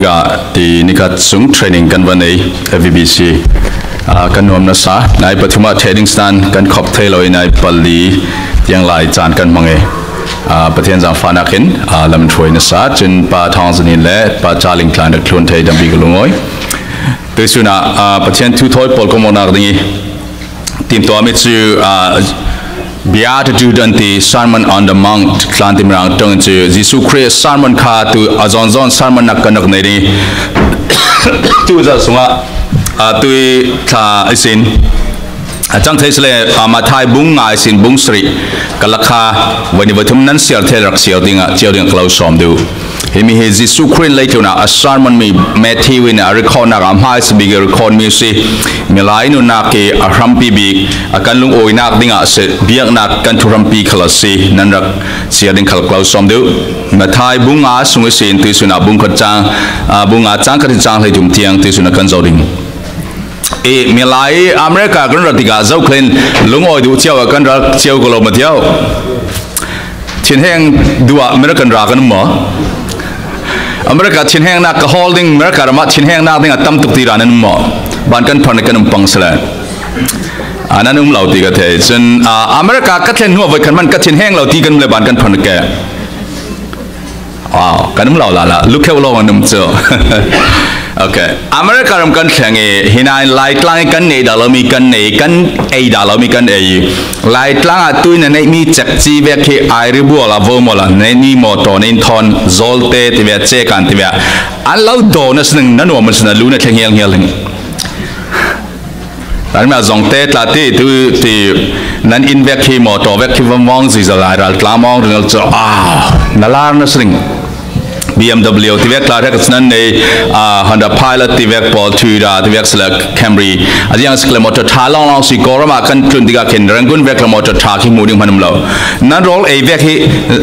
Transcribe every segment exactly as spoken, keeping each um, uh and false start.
Ga ti nikhat sung training kan va nei, A V B C, ah, kan nuam nasa, nai pathum ah training stand kan khop thei lo i nai pali tiang lai caan kan hmang e. Ah, Pathian zangfahnak in, ah, lam hruai nasa, cun Pa Thawng Zan in le Pa Ca Ling Tlan rak thlun thei tampi ka lungawi. Tuihsun ah, ah, Pathian thu thawi pawl ka mawhnak ding i, timtuahmi cu, ah, Beatitude an ti, Sermon on the Mount, tlanti mirang ṭong in cu Jesuh Khrih sermon kha tu a zawnzawn sermon nak kan rak nei ding i, tu zat sungah, ah, tui thla ihsin a cang thei sile, ah, Matthai bung nga ihsin bung sarih ka lak kha voi ni voi thum nan siar thei rak siar dingah cio ding ka lo sawm duh. Himi hi Jesuh Khrih in leitlun ah a sermon mi Matthew in a record nak ah hmaisa bik i record mi si. Milai nunnak i a hrampi bik a kan lungawinak dingah si, biaknak kan thuhrampi khal a si. Nan rak siar ding khal ka lo sawm duh. Matthai bung nga sung ihsin tuihsun ah bung khat cang, ah, bung nga cang khat in cang hleithum tiang tuihsun ah kan zoh ding. I milai America kan rat tikah zohkhenh lungawi duh cio ah kan rak cio ko lo ma cio. Thinheng duh ah American ra kan um maw? America thinhengnak ka hawl ding, America ram ah thinhengnak ding a tam tuk ti ra nan um maw? Ban kan phan kan um pang sile. Ah, nan um lo ti ka thei. Cun, ah, America ka thlen hnu ah voi khan man ka thinheng lo ti kan um le ban kan phan ke. Wow, kan um lo lala, lukheu lo an um cu. Okay. America ram kan thleng i, hinain Laitlang i kan nei dah lomi kan nei, kan ei dah lomi kan ei. Laitlang ah tui na neihmi cekci vek hi ai ribual ah vomual ah neihmi mawtaw na in thawn, zawlte tivek, cekan tivek. An lo daw na sining na nuam an sin a lu na thleng hial hial ding. Ralmi a zong te tla ti, tu ti, nan inn vek hi, mawtaw vek hi, va mawng ziza lai, ral tla mawng ringal cu, ah, na lar na sring. B M W ti vek tla rek nan nei, ah, Honda Pilot ti vek pawl, Toyota ti vek sila Camry. A ziang sila mawtaw tha long long si Kawlram ah kan tlun tikah khin Rangoon vek la mawtaw tha khi hmuh ding hman um lo. Nan rawl ei vek hi,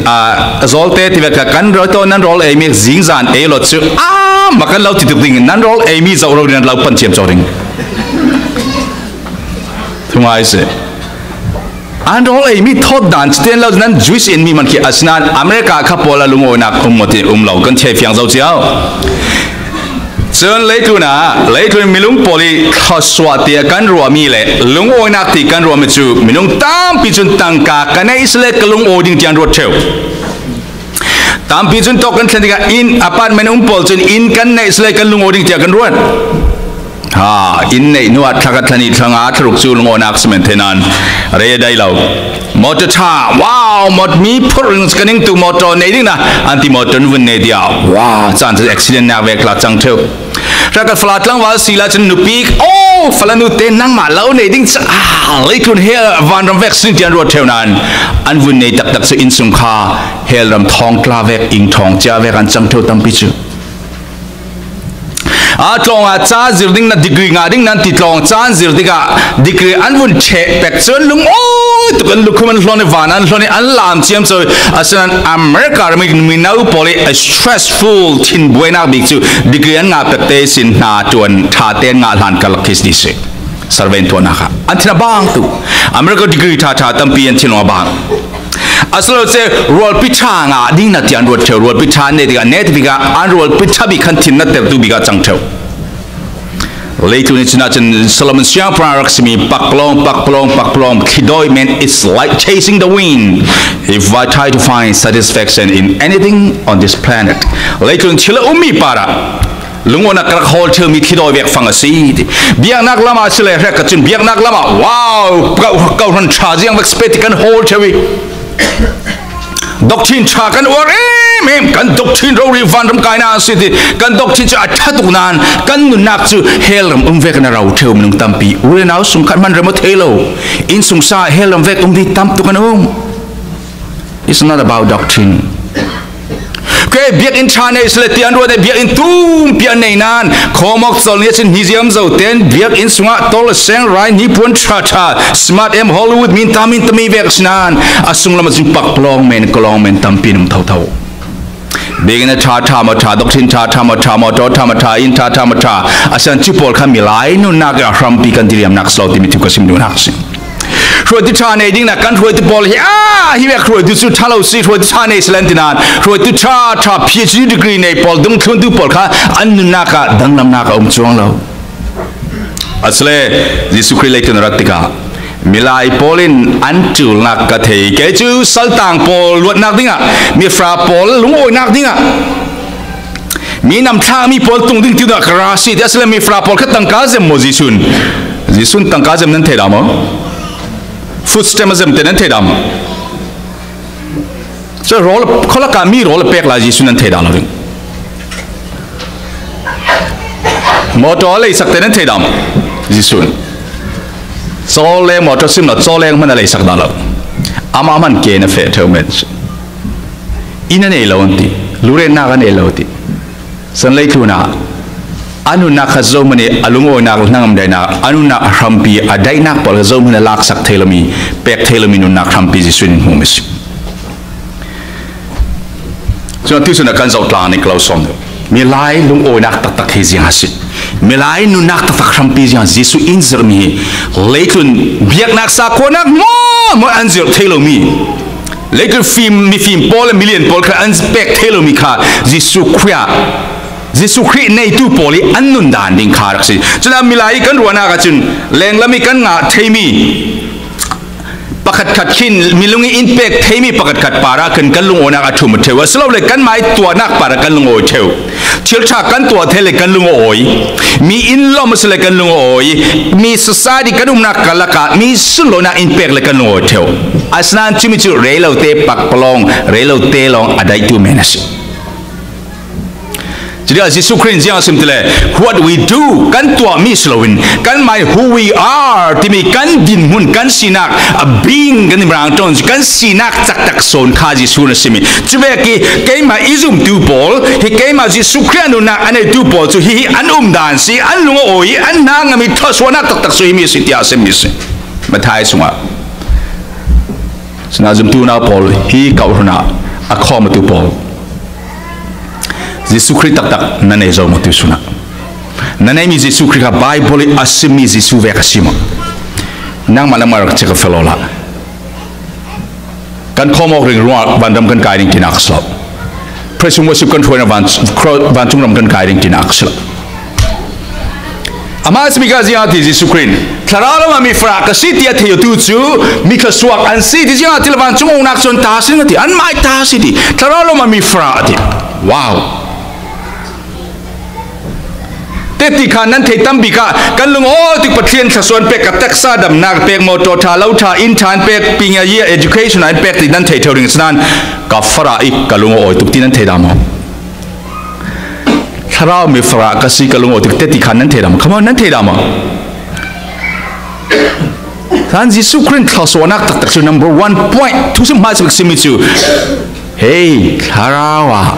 ah, zawlte ti vek ka kan rawl to nan rawl ei mi zingzan ei lo cu, ah, ma kan lo ti tuk ding, nan rawl ei mi zoh ro ding nan lo pan thiam cawk ding. Thungai si. An rawl ei mi thawt dan citian lo nan Jewish in mi man khi a si nan America kha pawl a lungawinak um maw ti um lo kan thei fiang zo cio. Cun leitlun ah, leitlun minung pawl i thluasuah tiah kan ruahmi le lungawinak ti kan ruahmi cu minung tampi cun tangka ka neih si le ka lungawi ding tiah an ruat ṭheu. Tampi cun tawk kan thlen tikah inn, apartment um pawl cun inn kan neih si le kan lungawi ding tiah kan ruat. Ha, inn neih hnuah thla khat, thla nih, thla nga, thla ruk cu lungawinak si men thei nan rei a dai lo. Mawtaw ṭha, wow, mawt mi phurh ring kan ning tu mawtaw nei ding na, an ti mawtaw an vun nei tiah, wow, caan cu accident nak vek tla cang ṭheu. Hrakat fala tlangval si la cun nupi, oh, fala nu te nangmah lo nei ding ca, ah, leitlun he vanram vek sin tian ruat ṭheu nan an vun nei taktak cu innsung kha hel ram thawng tla vek, ing thawng cia vek an cang ṭheu tampi cu. A tlawng ah ca zir ding na degree ngah ding nan ti tlawng caan zir tikah degree an vun ṭheh pek cun lung aw tuk an lukhum an hlawn i van an hlawn i an lam ciam co a si nan America ram i mino pawl i a stressful thinbuainak bik cu degree an ngah pek te sin hna ṭuan ṭha te an ngah hlan ka lak case ni si. Survey an tuahnak ah an thin a bang tu America degree ṭha ṭha tampi an thinlung a bang. Asiloah rualpi ṭha ngah ding na tiang ruat ṭheu, rualpi ṭha an nei tikah, nei tikah an rualpi ṭha bik khan thin na tertu bik ah cang ṭheu. Leitlun i cun ahcun Solomon siangpahrang rak simi, paklawng, paklawng, paklawng, thlidawi men, it's like chasing the wind. If I try to find satisfaction in anything on this planet, leitlun thil a ummi par ah, lungawnak ka rak hawl ṭheumi thlidawi vek fang a si ti. Biaknak lam ah si le hrek ka cun biaknak lam ah, wow, kau, kau hran ṭha ziang vek spet kan hawl ṭheu i. Doctrine ṭha kan uar em em, kan doctrine rori vanram kaina a si ti. Kan doctrine cu a ṭha tuk nan, kan nunnak cu hell ram um vek na ro ṭheu minung tampi. U le nau sung khat hman rem a thei lo. Innsung sa hell ram vek um ti tam tuk an um. It's not about doctrine. Kei biakinn ṭha nei si le tian ruat biakinn tum pian nei nan khawmawk col nih a cin hniziam zo ten biakinn sungah tol a seng rai hnipuan ṭha ṭha smart em Hollywood min ta min tami vek si nan a sunglam a cin paklawng men kalawng men tampi an um thotho. Biakinn a ṭha ṭha maw ṭha, doctrine ṭha ṭha maw ṭha, mawtaw ṭha maw ṭha, inn ṭha ṭha maw ṭha, a sian cu pawl kha milai nunnak in a hrampi kan diriamnak si lo timi thu ka sim duhnak si. Hruaitu ṭha nei dingin kan hruaitu pawl hi, a, hi vek hruaitu chu ṭha lo si, hruaitu ṭha nei selen tinan, hruaitu ṭha, ṭha PhD degree nei pawl, dungthluntu pawl kha an nunnak ah danglamnak a um chuang lo. Asile, Jesu Khrih leitlun a rak tikah milai pawl in an ṭulnak ka thei. Kei cu saltang pawl luatnak dingah, mifra pawl lungawinak dingah, mi namthlakmi pawl tung ding ti dingah ka ra si ti. Asile mifra pawl kha tangka zem maw Jesu'n? Jesu'n tangka zem nan thei dah maw? Food stamp a zem te nan thei dah maw? Cu rawl, khualakah mi rawl a pek lai Jesu'n nan thei dah lo ding. Motor a leisak te nan thei dah maw? Jesu'n cawleng motor sim lo, cawleng hman a leisak dah lo. Amah hman ke na feh ṭheu men. Inn a nei lo an ti, lurennak a nei lo ti. San leitlun ah a nunnak kha zohman ih a lungawinak, hnangam daihnak, a nunnak, a hrampi, a daihnak pawl kha zohman a laksak thei lomi, pek thei lomi nunnak hrampi Jesuh in hmuhmi a si. Cun atu cun a kan zoh tlang ning ka lo sawm deuh. Milai lungawinak taktak hi ziang a si. Milai nunnak taktak hrampi ziang Jesuh in zirhmi hi leitlun biaknak sakhuanak hmuahhmuah an zirh thei lomi, leitlun fim, mifim pawl le milian pawl kha an pek thei lomi kha Jesuh Khrih ah, Jesuh Khrih neitu pawl ih an nundan ding kha rak si. Cun a milai ih kan ruahnak ahcun lenglam ih kan ngah theimi pakhatkhat khin, minung ih in pek theimi pakhatkhat parah kan, kan lungawinak a ṭhum a ṭheu. Asilole kanmah ih tuahnak parah kan lungawi ṭheu. Thil ṭha kan tuah thei le kan lungawi. Mi in lawm a si le kan lungawi. Mi society kan umnak karlak ah mi sunlawinak in pek le kan lungawi ṭheu. Asinain cumi cu rei lote pakpalawng, rei lote lawng a daihtu men a si. Cutikah Jesuh Khrih in ziang a sim ti le, what we do, kan tuahmi si loin, kanmah ih who we are timi kan dinhmun, kan sinak, a being kan in rang ṭong, kan sinak taktak sawn kha Jesuh na simi. Cuvek ih keimah i zumtu pawl hi, keimah Jesuh Khrih a nunnak a neitu pawl cu hihi an umdan si, an lungawi, an hna ngam ih thluasuahnak taktak cu himi a si, tiah a simmi a si. Matthai sungah. Sina zumtu unau pawl hi kauh hrun ah a khawm atu pawl. Jesuh Khrih taktak na nei zo maw tu sunah? Na neimi Jesuh Khrih kha Baibal ih a simmi Jesuh vek a si maw? Nangmah nangmah rak cek a fellow lah. Kan khawm awk ring ruangah vanram kan kai ding tinak a si lo. Praise and worship kan hruai nak van, vancung ram kan kai ding tinak a si lo. Amah a simi kha ziangah ti Jesuh Khrih in, thlarau lam ah mi farah ka si ti a thei awtu cu mi thluasuak an si ti, ziangah ti le vancung awknak cu an ta a si ding a ti, anmah ih ta a si ti, thlarau lam ah mi farah a ti. Wow! Teti khan nan thei tampi kha kan lungawi tik Pathian thluasuah an pek, ka taksa damnak pek, motor ṭha, lo ṭha, inn ṭha an pek, pinga year education an pek ti nan thei ṭheu ding a si nain ka farah ih ka lungawi tuk ti nan thei dah maw? Thlarau mi farah ka si ka lungawi tuk teti khan nan thei dah maw? Come on, nan thei dah maw? Khan Jesuh Khrih in thluasuahnak taktak cu number one point, thusim hmaisa bik simi cu, hei, thlarau ah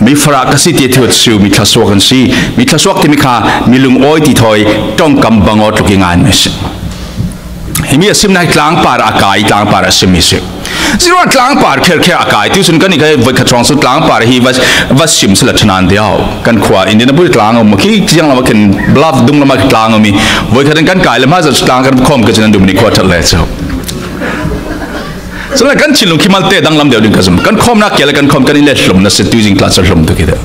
mi farah ka si ti a thei awtu cu mi thluasuak an si. Mi thluasuak timi kha mi lungawi ti thawi ṭongkam bangaw tluk ih nganmi a si. Himi a simnak hi tlangpar a kai, tlangpar a simmi si. Ziruan tlangpar kherkher a kai ti cun kan i kai voikhat hrawng cu tlangpar hi va, va sim sila ṭhanan deuh. Kan khua Indianapolis tlang a um, khi ziang lam a khin Bluff dung lam a khi tlang a um i voikhat in kan kai le hmaisa cu tlang kan khawm ka cun an dum ni khua ṭhat le cu. Cun le kan thinlung khi malte danglam deuh ding ka zum. Kan khawmnak kia le kan khawm kan i let hlum na si, tuizing tla cu hlum tu khi deuh.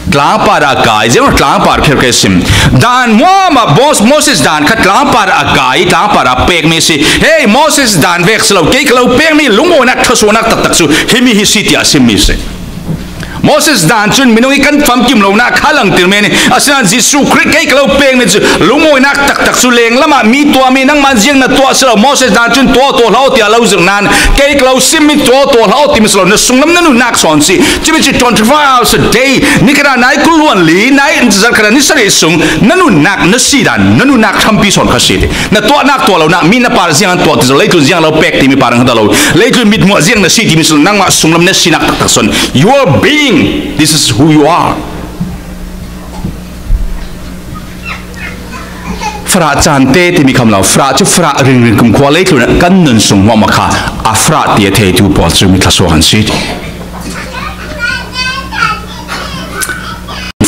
Tlangpar a kai, ziang tlangpar kherkher sim. Dan muam ah Mos-, Moses dan kha tlangpar a kai, tlangpar a pekmi si. Hei, Moses dan vek si lo, kei ka lo pekmi lungawinak thluasuahnak taktak cu himi hi si tiah a simmi si. Moses dan cun minung ih kan famkim lonak kha langtir men i, asinain Jesuh Khrih kei ka lo pekmi cu lungawinak taktak cu lenglam ah mi tuahmi, nangmah ziang na tuah si lo, Moses dan cun tuah, tuah hlah aw tiah lo zirh nain kei ka lo simmi tuah, tuah hlah aw timi si lo, na sunglam na nunnak sawn si. Cumi cu twenty-four hours a day, ni khat ah nai kul luan li, nai zarh khat ah ni sarih sung na nunnak, na si dan, na nunnak hrampi sawn kha si ti. Na tuahnak tuah lonak, mi na par ziang an tuah ti zo, leitlun ziang lo pek timi par an hngata lo, leitlun mithmuh ziang na si timi si lo, nangmah sunglam na sinak taktak sawn. You are being, this is who you are. Farah caan te timi kham lo, farah cu farah ringring kumkhua leitlun ah kan nun sung hmuahhmuah kha a farah ti a theitu pawl cu mi thluasuak an si.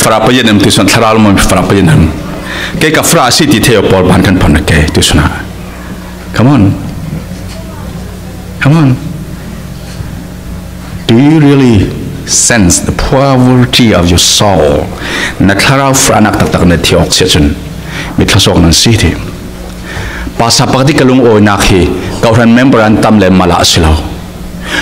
Farah pahnih an um ti sun, thlarau lam ah farah pahnih an um. Kei ka farah a si ti thei awk pawl ban kan phon ke ti sun ah. Come on. Come on. Do you really sense the poverty of your soul? Na thlarau fahnak taktak na theih awk si ahcun mi thluasuak nan si ti. Pastor pakhat i ka lungawinak hi kawhhran member an tam le malah a si lo.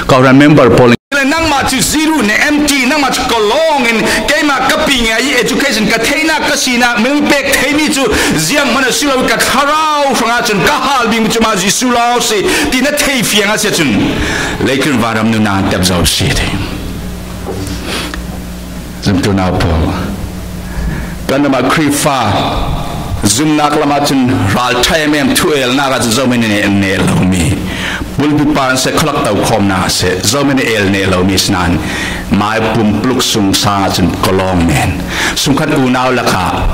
Kawhhran member pawl nangmah cu zero na empty, nangmah cu ka lawng in keimah ka pi ngai i education ka theihnak ka sinak min pek theimi cu zianghman a si lo i ka thlarau hrangah cun ka hal bikmi cu mah Jesuh lawng si ti na thei fiang a si ahcun leitlun vanram nunnak an tep zo si ti. Zumtu nau pawl, kan ram ah Khrihfa zumnak lam ahcun ralṭha em em thu elnak ahcun zohman in el neh lomi, pulpit pa an si, khualak tokhawmnak a si, zohman in el neh lomi si nain, mai pum pluk sung sang ahcun ka lawng men, sungkhat unau lakah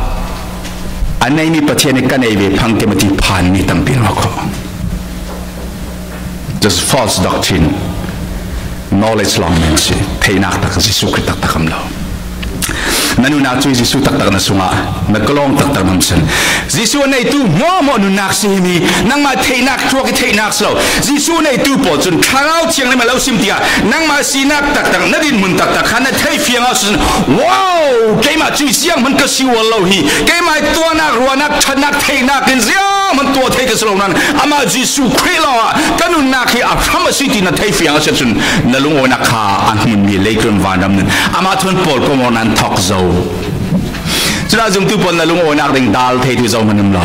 a neimi Pathian nih ka nei ve phang ke mah ti phanmi tampi an um ko. Just false doctrine, knowledge lawng men si, theihnak tak, Jesuh Khrih taktak um lo. Na nunnak cu Jesuh taktak na sungah, na ka lawng taktak na um sin. Jesuh a neitu hmuahhmuah nunnak si himi, nangmah theihnak, thluak i theihnak si lo. Jesuh a neitu pawl cun thlarau thianghlim a lo sim tiah, nangmah sinak taktak, na dinhmun taktak kha na thei fiang ah cun, wow, keimah cu zianghman ka si ual lo hi, keimah tuahnak, ruahnak, ṭhatnak, theihnak in zianghman tuah thei ka si lo nain, amah Jesuh Khrih lawngah ka nunnak hi a hram a si ti na thei fiang a si ahcun, na lungawinak kha a hmunmi leitlun vanram nih amah thawn pawl kong awk nan thawk zo. Cucaah zumtu pawl na lungawinak ding dal thei ti zohman um lo.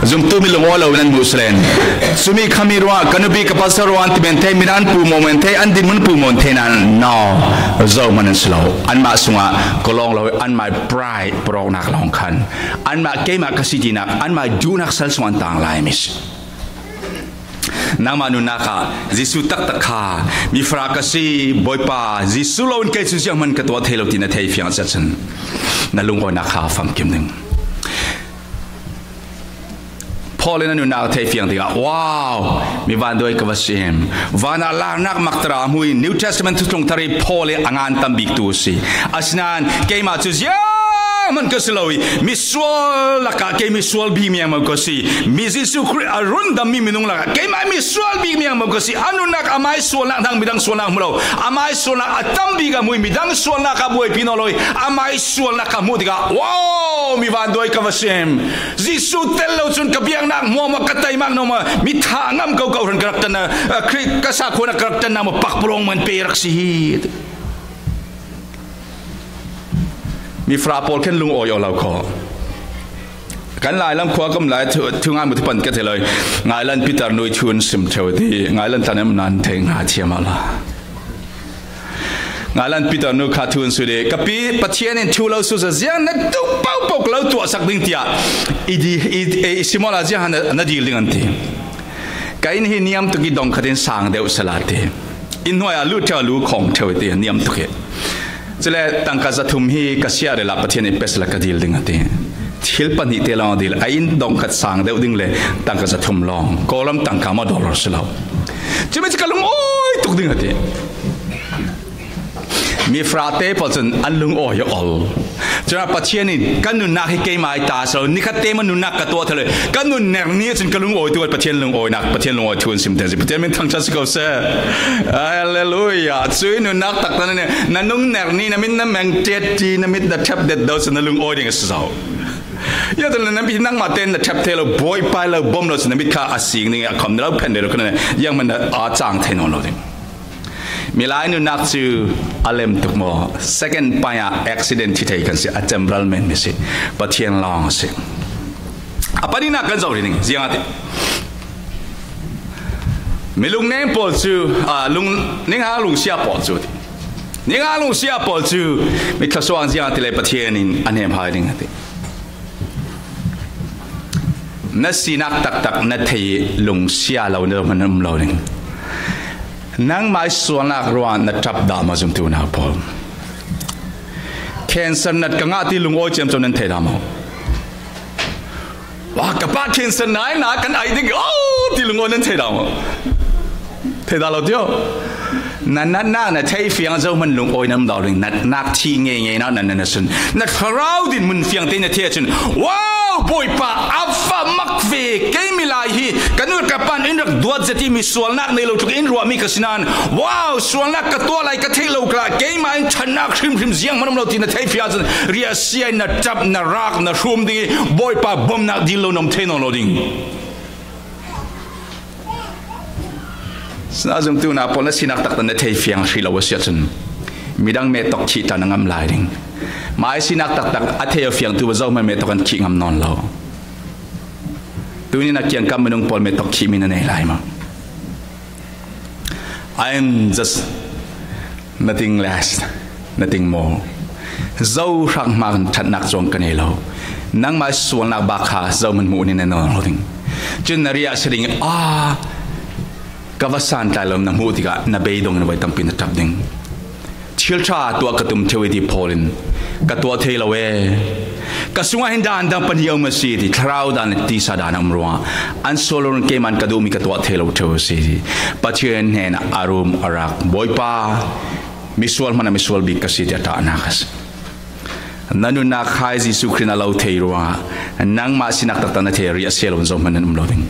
Zumtu mi lungawi lo nan hmuh selen. Cumi khami ruah, ka nupi ka pastor ruah an ti men thei, midang an puhmawh men thei, an dinhmun puhmawh thei nan no zohman an si lo. Anmah sungah ka lawng lo, anmah pride, paroknak lawng khan, anmah keimah ka si tinak, anmah duhnak sal sungah an tang lai mi si. Nangmah nunnak ah Jesuh taktak kha, mifara ka si, Bawipa, Jesuh loin kei cu zianghman ka tuah thei lo ti na thei fiang a si ahcun, na lungawinak kha a famkim ding. Paul in a nunnak a thei fiang tikah, wow, mi vanduai ka va sim. Van ah larnak mak tara hmui, New Testament thutlung thar hi Paul i a ngan tam bik tu a si. Asinain keimah cu ziang hman ka si lo i, misual lakah kei misual bik miangmo ka si. Mi Jesuh Khrih a rundammi minung lakah keimah misual bik miangmo ka si. A nunnak amai sualnak hna midang sualnak hmu lo. Amai sualnak a tam bik a hmui midang sualnak a buaipi nawn lo i, amai sualnak ka hmuh tikah, wow, mi vanduai ka va sim. Jesuh tel lo cun ka biaknak hmuahhmuah ka teimak no maw, mi tha a ngam ko, kawhhran ka rak ṭan, a, Khrih ka sakhuan a ka rak ṭannak maw, pakpalawng man pe rak si hi. Mi fara pawl khin lungawi aw lo kho. Kan Lailam khua kam lai thu, thu ngai mu thu pan ka thei lo. Ngailan Peter nu i thu an sim ṭheu ti, Ngailan tlan em nan thei nga thiam a la. Ngailan Peter nu kha thu an sut i, ka pi, Pathian in thu lo sut sa ziang na tuk paohpaoh ka lo tuahsak ding tiah i di, i, i, i sim awla ziang na, na dil ding an ti. Ka inn hi niam tuk i dong khat in sang deuh sala ti. Inn hnuai ah luh ṭheu a lu khawng ṭheu i ti, niam tuk i. Cule tangka zathum hi ka siah rel ah Pathian in pe sala ka dil ding a ti. Thil pahnih te lawng a dil. A inn dong khat sang deuh ding le tangka zathum lawng. Kawlram tangka maw dollar si lo. Cumi cu ka lungawi tuk ding a ti. Mi fara te pawl cun an lungawi a ol. Cun Pathian in kan nunnak hi keimah i ta si lo. Nikhat te maw nunnak ka tuah thei lo. Kan nun ner ni cun ka lungawi tu Pathian lungawinak, Pathian lungawi thu an sim te si. Pathian min thangṭhat si ko seh. Hallelujah. Cui nunnak taktak na, na nung ner ni, na min na meng ṭet ti, na mit na ṭhep det do si na lungawi ding a si zo. Ya tu na mit nangmah te na ṭhep thei lo, buai pai lo, bawm lo si na mit kha a sing ding a khom na lo phen de lo kha na, yang man a cang thei nawn lo ding. Milai nunnak cu a lem tuk maw? Second pai ah accident thi thei kan si, a cemral men mi si. Pathian lawng a si. A pahnihnak kan zoh rih ning, ziangahtih mi lungnem pawl cu, a, lung, ninga lungsia pawl cu ti. Ninga lungsia pawl cu mi thluasuak ziangahtih le Pathian in a hnem hai ding a ti. Na sinak taktak na thei i lungsia lo na hman um lo ding. Nangmah i sualnak ruang na ṭap dah maw, zumtu nau pawl? Cancer nat ka ngah ti lungawi ciamco nan thei dah maw? Wah, ka pa cancer nai na kan ai ding, oh, ti lungawi nan thei dah maw? Thei dah lo tio. Na natnak na thei fiang zohman lungawi nan dah ding, natnak thih ngei ngei nak nan na sun. Na thlarau dinhmun fiang te na thei ahcun, wow, Bawipa, a va mak ve, kei milai hi, ka nu, ka Japan in rak duat zet i mi sualnak nei lo tluk in ruahmi ka si nain, wow, sualnak ka tuah lai ka theih lo kha, keimah in ṭhatnak hrimhrim zianghman um lo ti na thei fiang cun riahsia in na ṭap, na rak, na hrum ding i Bawipa bawmhnak dil lo na um thei nawn lo ding. Sinah zumtu na pawl na sinak taktak na thei fiang hrih lo a si ahcun midang meh tawk khih ta na ngam lai ding. Mah i sinak taktak a thei a fiangtu zohman meh tawk an khih ngam nawn lo. Tuni na kiangkam minung pawl meh tawk khihmi na nei lai maw? I am just nothing less, nothing more. Zo hrak hmang ṭhatnak cuang ka nei lo. Nangmah sualnak bak kha zohman hmuh nih na nawn lo ding. Cun na riah a si ding i, ah, ka va santlai lo na hmuh tikah na beidong in voi tampi na ṭap ding. Thil ṭha tuah ka tum theu i ti pawl in ka tuah thei lo e. Ka sungah hin dan dang pahnih a um a si ti, thlarau dan le tisa dan a um ruangah an sual lo in keimah in ka duhmi ka tuah thei lo theu a si ti Pathian hnenah a rum a rak, Bawipa, misual hmanh ah misual bik ka si ti a ṭahnak a si. Na nunnak hai Jesuh Khrih in a lo thei ruangah nangmah sinak taktak na thei riahsia lo in zohman nan um lo ding.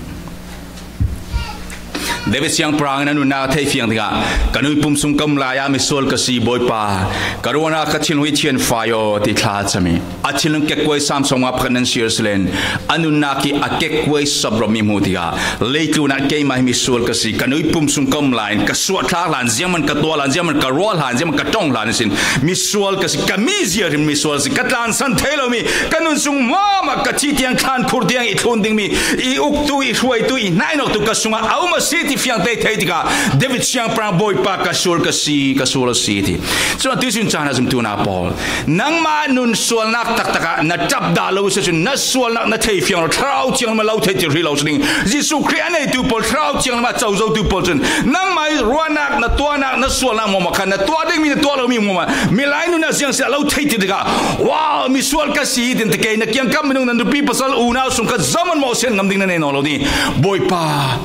David siangpahrang in a nunnak a thei fiang tikah, ka nui pum sung ka um lai ah misual ka si, Bawipa, ka ruahnak ka thinlung i thianfai aw, ti thla a cam i a thinlung kekkuai sam sawmnga pakhat nan siar si len a nunnak i a kekkuai sawprawpmi hmuh tikah leitlun ah keimah hi misual ka si, ka nui pum sung ka um lai in ka suahthlak hlan, ziangman ka tuah hlan, ziangman ka ruah hlan, ziangman ka ṭong hlan ihsin misual ka si, ka mizia hrim misual si, ka tlansan thei lomi, ka nun sung muam ah ka thih tiang, thlan phurh tiang i thlun dingmi, i uktu, i hruaitu, i hnainawktu ka sungah a um a si ti fiang teitei tikah David siangpahrang, Bawipa, ka sual ka si, ka sual a si ti. Cun atu sin caan a zumtu na pawl, nangmah nun sualnak taktak ah na ṭap dah lo si cun na sualnak na thei fiang lo, Thlarau Thiang lo thei ti hrih lo si ding. Jesuh Khrih a neitu pawl, Thlarau Thiang lo a co zotu pawl cun nangmah i ruahnak, na tuahnak, na sualnak hmuahhmuah kha na tuah dingmi, na tuah lomi hmuahhmuah milai nun a ziang si a lo thei ti tikah, wow, misual ka si, tin ti kei na kiangkam minung, na nupi pasal, unau sung kha zohman mawhsiat ngam ding na nei nawn lo ding. Bawipa,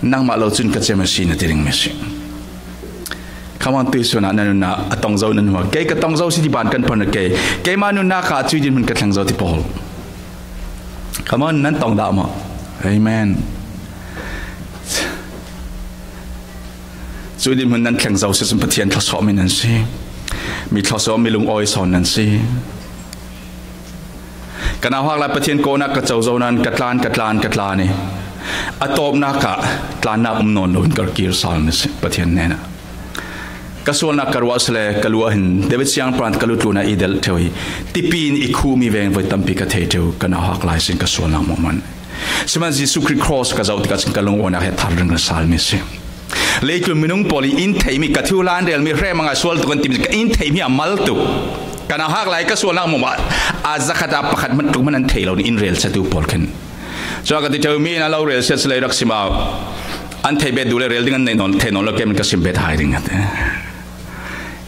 nangmah lo cun ka cem a si na ti dingmi a si. Khamang tuihsun ah na nunnak a tong zo nan hua. Kei ka tong zo si ti ban kan phar na kei. Keimah nunnak ah cui dinhmun ka thleng zo ti pawl. Khamang nan tong dah maw? Amen. Cui dinhmun nan thleng zo si cun Pathian thluasuahmi nan si. Mi thluasuah, mi lungawi sawn nan si. Ka nauhak lai Pathian kawhnak ka co zo nain ka tlan, ka tlan, ka tlan i a tawpnak ah tlannak um nawn loin ka kir sal na si Pathian hnenah. Ka sualnak ka ruah si le ka lu ah hin David siangpahrang ka lutlun ah i delh ṭheu hi tipi in i khuhmi veng voi tampi ka thei ṭheu, ka nauhak lai sin ka sualnak hmuahhmuah. Sihmanhsehlaw Jesuh Khrih cross ka zoh tikah cun ka lungawinak he thar ringring salmi a si. Leitlun minung pawl i in theihmi, ka thuhlan relmi, hrem a ngai sual tuk an timi, ka in theihmi a mal tuk. Ka nauhak lai ka sualnak hmuahhmuah a zakhat ah pakhat hmanh tluk hmanh an thei lo in rel siatu pawl khin. Cun ka ti ṭheu mi in a lo rel siat si lei rak sim au. An theih bet duh le rel ding an neih nawn, thei nawn lo, keimah ka sim bet hai ding a ti.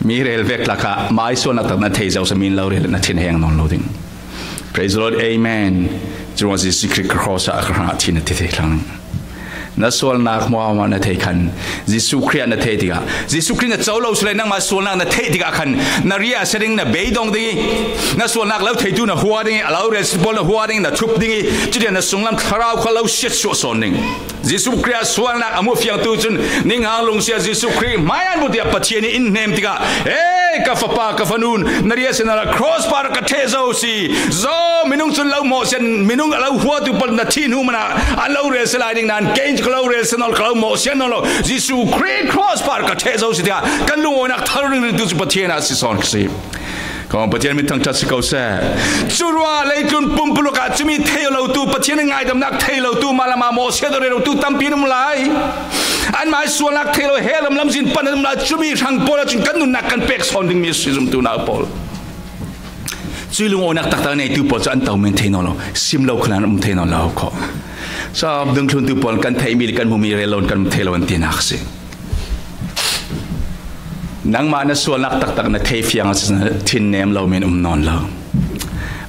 Mi rel vek tlak ah mah i sualnak tak na thei zo sami in lo rel na thin heng nawn lo ding. Praise the Lord, amen. Curuangah Jesuh Khrih ka cross ah a ka hrangah thi na ti thei thlang. Na sualnak hmuahhmuah na thei khan Jesuh Khrih ah na thei tikah, Jesuh Khrih na co lo si le nangmah sualnak na theih tikah khan na riah a si ding, na beidong ding i, na sualnak lo theitu na hua ding i, a lo rel si pawl na hua ding, na thup ding i, cutia na sunglam thlarau kha lo siatsuah sawn ding. Jesuh Khrih ah sualnak a hmuh fiangtu cun ninghang lungsia Jesuh Khrih hmai an bu tiah Pathian i in hnem tikah, "Hey, ka fapa, ka fanu, na riahsiatnak cross par ka ṭheh zo si. Zo minung cun lo mawhsiat, minung a lo huatu pawl na thih hnu hmanh ah an lo rel si lai ding nain kei cu ka lo rel si nawn lo, ka lo mawhsiat nawn lo. Jesuh Khrih cross par ka ṭheh zo si," tiah kan lungawinak thar ringring tu cu Pathian ah si sawn ka si. Ka Pathian min thangṭhat si ko seh. Curuah leitlun pumpuluk ah cumi thei lotu, Pathian in ngaidamnak thei lotu, mah lam ah mawhsiat aw rel lotu tampi an um lai. Anmah i sualnak thei lo, he lam lamzin pan an um lai. Cumi hrang pawl ah cun kan nunnak kan pek sawn dingmi a si zumtu nau pawl. Cui lungawinak taktak neitu pawl cu an to men thei nawn lo, sim lo khal an um thei nawn lo khawh. Sa dungthluntu pawl kan theihmi le kan hmumi rel lo in kan um thei lo an tinak a si. Nangmah na sualnak taktak na thei fiang a si, na thin nem lo men um nawn lo.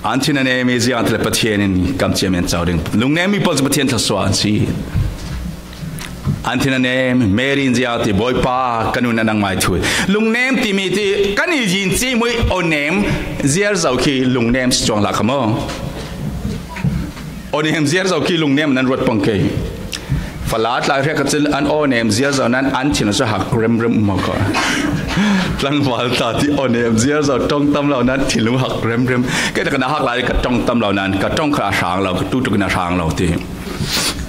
An thin a nem i ziangah le Pathian in kamciam in co ding. Lungnem mi pawl cu Pathian thluasuah an si. An thin a nem, Mary in ziangah ti, Bawipa, ka nun a nangmah i thu. Lungnem timi ti kan i yin ci mui o nem ziar zo khi lungnem si cuang hlah kha maw? O nem ziar zo khi lungnem nan ruat pang kei. Palat lai hrek ka cil an aw nem ziar zo nan an thin zo hak rem rem maw ko. Tlangval ta ti aw nem ziar zo tong tam lo nan thin lo hak rem rem. Ke ta ka na hak lai ka tong tam lo nan ka tong ka hrang lo ka tu tu ka na hrang lo ti.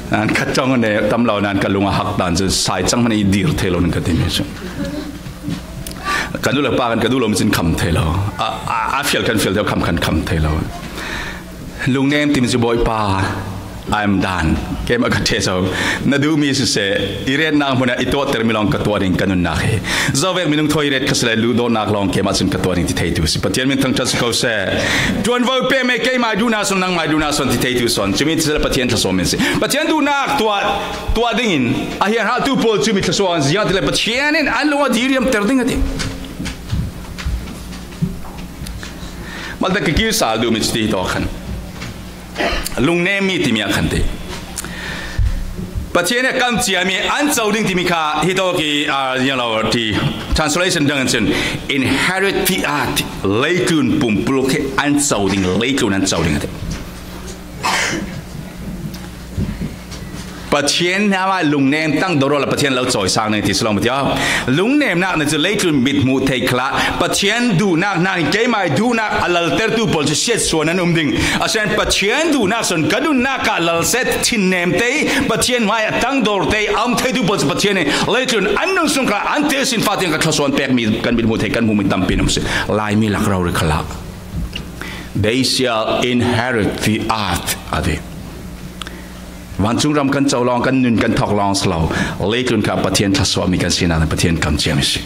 Nan ka tong ne tam lo nan ka lung a hak dan chu sai chang man i dir thei lo nan ka ti mi chu. Ka nu le pa kan ka du lo mi chin kham thei lo. A a a fial kan fial thei kham kan kham thei lo. Lungnem tim chu Bawipa, I'm done. Keimah ka ṭhe zo. Na duhmi siseh, i retnak hmunah i tuahter mi lawng ka tuah ding ka nunnak hi. Zo vek minung thawi ret kha sile luhdawtnak lawng keimah cun ka tuah ding ti theitu si. Pathian min thangṭhat si ko seh. Ṭuanvo pek me keimah duhnak sawn nangmah duhnak sawn ti theitu sawn. Cumi ti sile Pathian thluasuah min si. Pathian duhnak tuah, tuah dingin a hiarhaltu pawl cumi thluasuah an ziang ti le Pathian in an lung a diriamter ding a ti. Malte ka kir sal duhmi cu ti hi tawk khan. Lungnemmi timi ah khan ti. Pathian a kam ciami an co ding timi kha hi tawk i, ah, you know, ti translation dang an cun inherit the earth, leitlun pumpuluk hi an co ding, leitlun an co ding a ti. Pathian hna ah lungnem tang doro la Pathian lo cawi sang ning ti si lo maw ti aw. Lungnemnak na cu leitlun mit hmuh theih khalah Pathian duhnak hna in keimah duhnak a laltertu pawl cu siatsuan an um ding. Asian Pathian duhnak sawn ka nunnak ah lal set thinnem te Pathian hmai a tang dor te a um theitu pawl cu Pathian in leitlun an nun sung khalah an te sin fate ka thluasuan pekmi kan mit hmuh theih kan hmuhmi tampi an um si. Laimi lak rori khalah. They shall inherit the earth, a ti. Vancung ram kan co lawng, kan nun kan thawk lawng si lo. Leitlun kha Pathian thluasuahmi kan sinak in Pathian kam ciami si.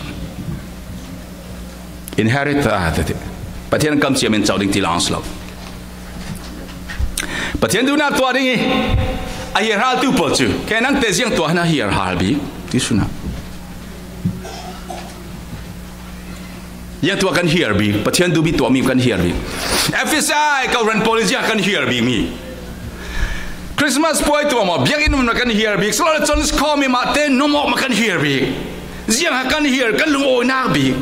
Inherit the earth, a ti. Pathian kam ciami an co ding ti lawng si lo. Pathian duhnak tuah ding i a hiarhaltu pawl cu, ke nang te ziang tuah hna hiarhal bik, ti sunah. Ziang tuah kan hiar bik, Pathian duhmi tuahmi kan hiar bik. Efesa kawhhran pawl in ziang kan hiar bikmi. Christmas puai tuah maw, biakinn maw kan hiar bik, silo le con si khawmi mah te nuam awk maw kan hiar bik. Ziang kan hiar, kan lungawinak bik.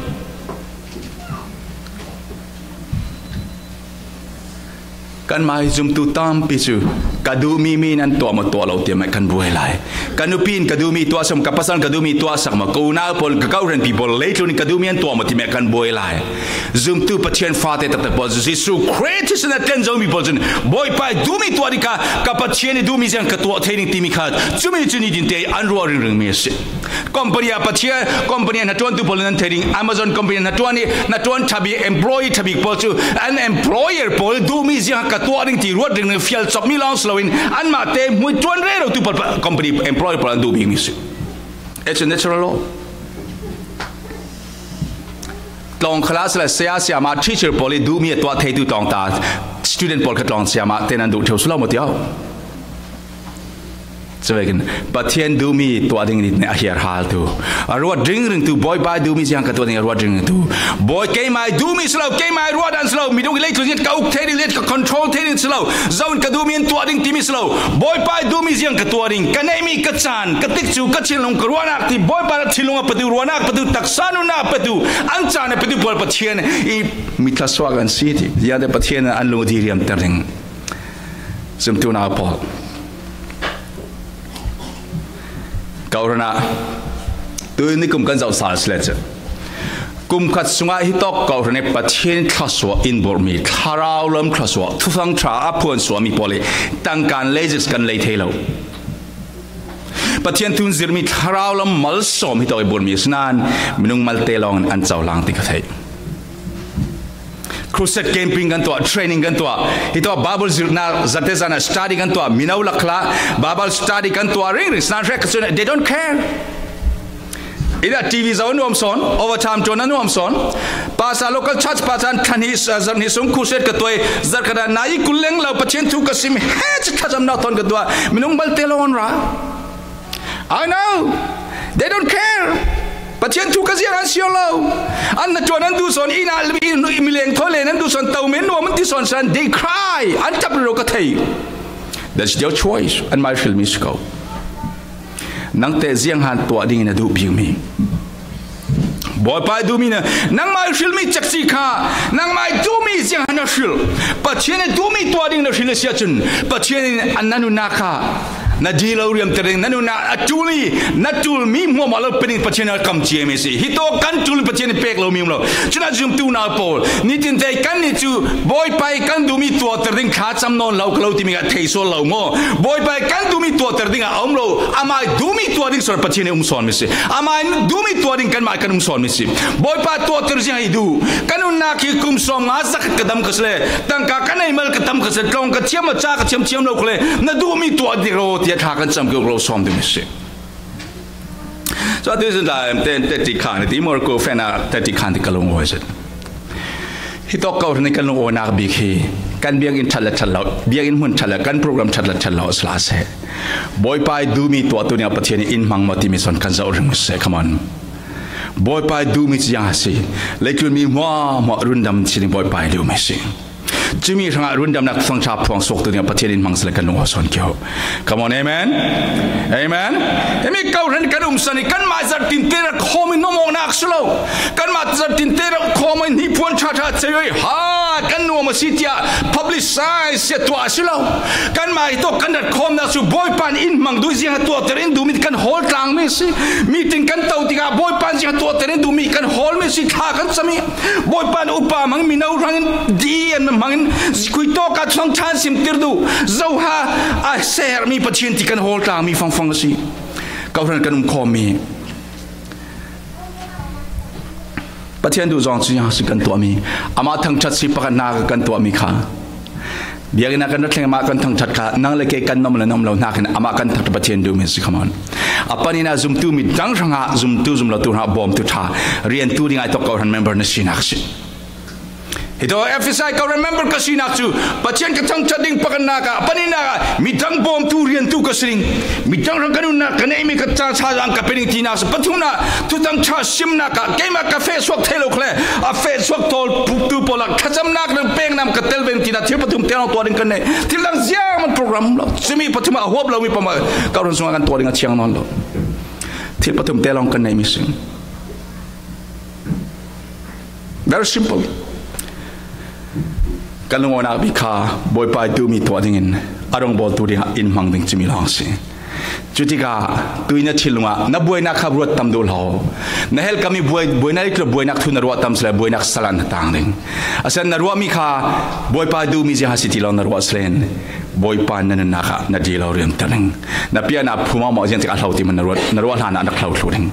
Kanmah hi zumtu tampi cu ka duhmi mi nan tuah maw tuah lo tiah mah kan buai lai. Ka nupi in ka duhmi tuah sak maw, ka pasal in ka duhmi tuah sak maw, ka unau pawl, ka kawhhranpi pawl, leitlun in ka duhmi an tuah maw ti mah kan buai lai. Zumtu Pathian fate taktak pawl cu Jesuh Khrih thisen a tlen zomi pawl cun Bawipa i duhmi tuah ding kha ka Pathian i duhmi ziang ka tuah thei ding timi kha cumi cu nitin te an ruah ringringmi a si. Company ah Pathian, company ah hnaṭuantu pawl in an thei ding, Amazon company ah hnaṭuan i, hnaṭuan ṭha bik, employee ṭha bik pawl cu an employer pawl duhmi ziang ka tuah ding ti ruat ringring fial copmi lawng si loin anmah te hmui ṭuan rerotu pawl pa-, company employer pawl an duh bikmi si. It's a natural law. Tlawng khalah sila saya, sayama, teacher pawl i duhmi a tuah theitu tlawng ta student pawl kha tlawng sayama te nan duh ṭheu si lo maw ti aw. Cuvekin Pathian duhmi tuah ding nih a hiarhaltu, a ruat ringringtu, Bawipa duhmi ziang ka tuah ding a ruat ringringtu. Bawi keimah duhmi si lo, keimah ruat an si lo, midung i leitlun ka uk thei ding, ka control thei ding si lo, zo in ka duhmi an tuah ding timi si lo. Bawipa duhmi ziang ka tuah ding, ka neihmi ka caan, ka tikcu, ka thinlung, ka ruahnak ti, Bawipa thinlung a petu, ruahnak petu, taksa nunnak petu, an caan a petu pawl Pathian i mi thluasuak an si ti. Ziangte Pathian an lung a diriamter ding. Zumtu nau pawl. Kawhhran ah tu nikum kan zoh sal si le cu. Kum khat sungah hi tawk kawhhran i Pathian thluasuah in burhmi, thlarau lam thluasuah, thufang ṭha a phuan suahmi pawl i tangka an lei zik kan lei thei lo. Pathian thu in zirhmi thlarau lam malsawm hi tawk i burhmi a si nain minung malte lawngin an cohlang ti ka theih. Crusade camping kan tuah, training kan tuah. Hi tuah Bible zirhnak zate zan ah study kan tuah. Mino lak khalah Bible study kan tuah ringring. Sinan hrek ka cun they don't care. Ina T V zoh a nuam sawn, overtime ṭuan a nuam sawn. Pastor local church pastor an thla hnih, uh, zarh hnih sung crusade ka tuai, zarh khat ah nai kul leng lo Pathian thu ka sim he ci thlacamnak thawn ka tuah. Minung malte lawng an ra. I know. They don't care. Pathian thu ka ziar an siar lo. An hnaṭuan an duh sawn, ina, i, i mileng thawi len an duh sawn, to men nuam an ti sawn san, they cry. An ṭap rero ka thei. That's their choice. Anmai hrilmi si ko. Nangte ziang han tuah dingin a duh bikmi. Bawipa i duhmi na, nangmai hrilmi cekci kha, nangmai duhmi ziang han a hril. Pathian i duhmi tuah ding na hril a si ahcun, Pathian in an na nunnak kha Na di lo riamter ding, na nunna a tul i, na tul mi hmuahhmuah lo pe ding Pathian a kam ciam i si. Hi tawh kan tul in Pathian i pek lo mi um lo. Cun a zumtu na pawl, nitin tei kan nih cu Bawipa i kan duhmi tuahter ding thlacam nawn lo ka lo timi kha thei sual lo maw? Bawipa i kan duhmi tuahter ding a um lo. Amah i duhmi tuah ding sual Pathian i um sawn mi si. Amah i duhmi tuah ding kanmah i kan um sawn mi si. Bawipa tuahter ziang hi duh. Ka nunnak hi kum sawm nga zakhat ka dam ka si le, tangka ka nei mal ka tam ka si le, tlawng ka thiam a ca ka thiam thiam lo ka le, na duhmi tuah dih rawh tiah thla kan cam keuh lo sawm ding a si. Cun atu zin lai te, te ti khan, ti mor ko fena te ti khan ti ka lung awi zet. Hi tawk ko ni kan lung awinak bik hi, kan biakinn ṭhat le ṭhat lo, biakinn hmun ṭhat le kan program ṭhat le ṭhat lo a si hlah seh. Bawipa i duhmi tuah tu ning a Pathian in in hmang maw timi sawn kan zoh ring seh, come on. Bawipa i duhmi cu ziang a si. Leitlun mi hmuahhmuah rundam si ding Bawipa i duhmi si. Cumi hrangah rundamnak thangṭha phuang suak tu ding a Pathian in hmang sila kan lung aw sawn kio. Come on, amen. Amen. Himi kohhran kan umsan i kanmah zarh tinte rak khawm in nuam awknak si lo. Kanmah zarh tinte rak khawm in hnipuan ṭha ṭha cei i ha kan nuam a si tiah publicize sia tuah a si lo. Kanmah hi tawk kan rat khawmnak cu Bawipa in in hmang duh ziang a tuahter in duhmi kan hawl tlangmi a si. Meeting kan to tikah Bawipa in ziang a tuahter in duhmi kan hawlmi a si, thla kan cam i Bawipa in upa hmangin, mino hrangin, D E N hmangin, zikui tawk ah thangṭha an simtir duh, zoha a seherhmi Pathian ti kan hawl tlangmi fangfang a si. Kohhran kan um khawmmi Pathian duh zong cu ziang a si kan tuahmi, amah thangṭhat si pakhatnak kan tuahmi kha. Biakinn ah kan rat thleng, amah kan thangṭhat kha, nang le kei kan nom le nom lo hnakin amah kan thangṭhat Pathian duhmi a si, come on. A pahnihnak zumtu midang hrangah zumtu zum lo tu hrangah bawmtu ṭha, riantu dingah i tawk kohhran member na sinak a si. Hi tawh Efesa i kohhran member ka sinak cu Pathian ka thangṭhat ding pakhatnak ah, a pahnihnak ah midang bawmtu riantu ka si ding. Midang hrang ka nunnak ka neihmi ka caan sa zang ka pe ding tinak si. Pathumnak, thutang ṭha simnak ah keimah ka feh suak thei lo khale, a feh suak tawl tu pawl ah thlacamnak le peknam ka tel ve tinak thil pathum te lawng tuah ding kan nei. Thil dang ziang man program lo. Cumi pathum ah a huap lomi pamah ka run sungah kan tuah ding a thiang nawn lo. Thil pathum te lawng kan neihmi si. Very simple. Kan lungawinak bik kha Bawipa i duhmi tuah dingin a rongbawltu dingah in hmang ding cumi lawng a si. Cutikah tui na thinlung ah na buainak kha ruat tam duh hlah. Na helkami buai, buainak lik buainak thu na ruah tam sile buainak salan na tang ding. A san na ruahmi kha Bawipa i duhmi ziang a si ti lawng na ruah sile Bawipa na nunnak ah na di lo riamter ding. Na piahnak phum ah maw ziang tik a hlo ti man na ruah, na ruah hlan ah na hlo thlu ding.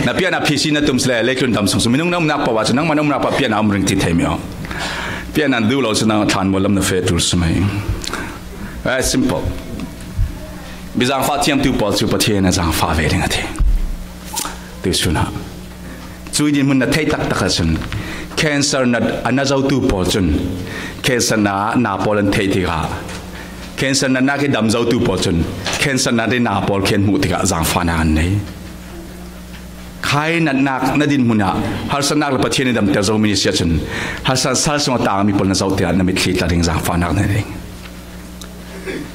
Na piahnak phisi na tum sile leitlun dam sung si. Minung na umnak paoh ah cu nangmah na umnak paoh piahnak um ring ti theimi aw. Piahnak duh lo si nang thlan maw lam na feh tul si mai. Very simple. Mi zangfah thiamtu pawl cu Pathian a zangfah ve ding a ti. Tu sunah cui din hmun na theih taktak ahcun cancer na a na zotu pawl cun cancer na na pawl an theih tikah cancer na nak i dam zotu pawl cun cancer na te na pawl khi an hmuh tikah zangfahnak an nei. Khai natnak na dinhmun ah harsatnak le Pathian i damter zomi na si ahcun harsat sal sung a tangmi pawl na zoh tikah na mitthli tla ding zangfahnak na ding.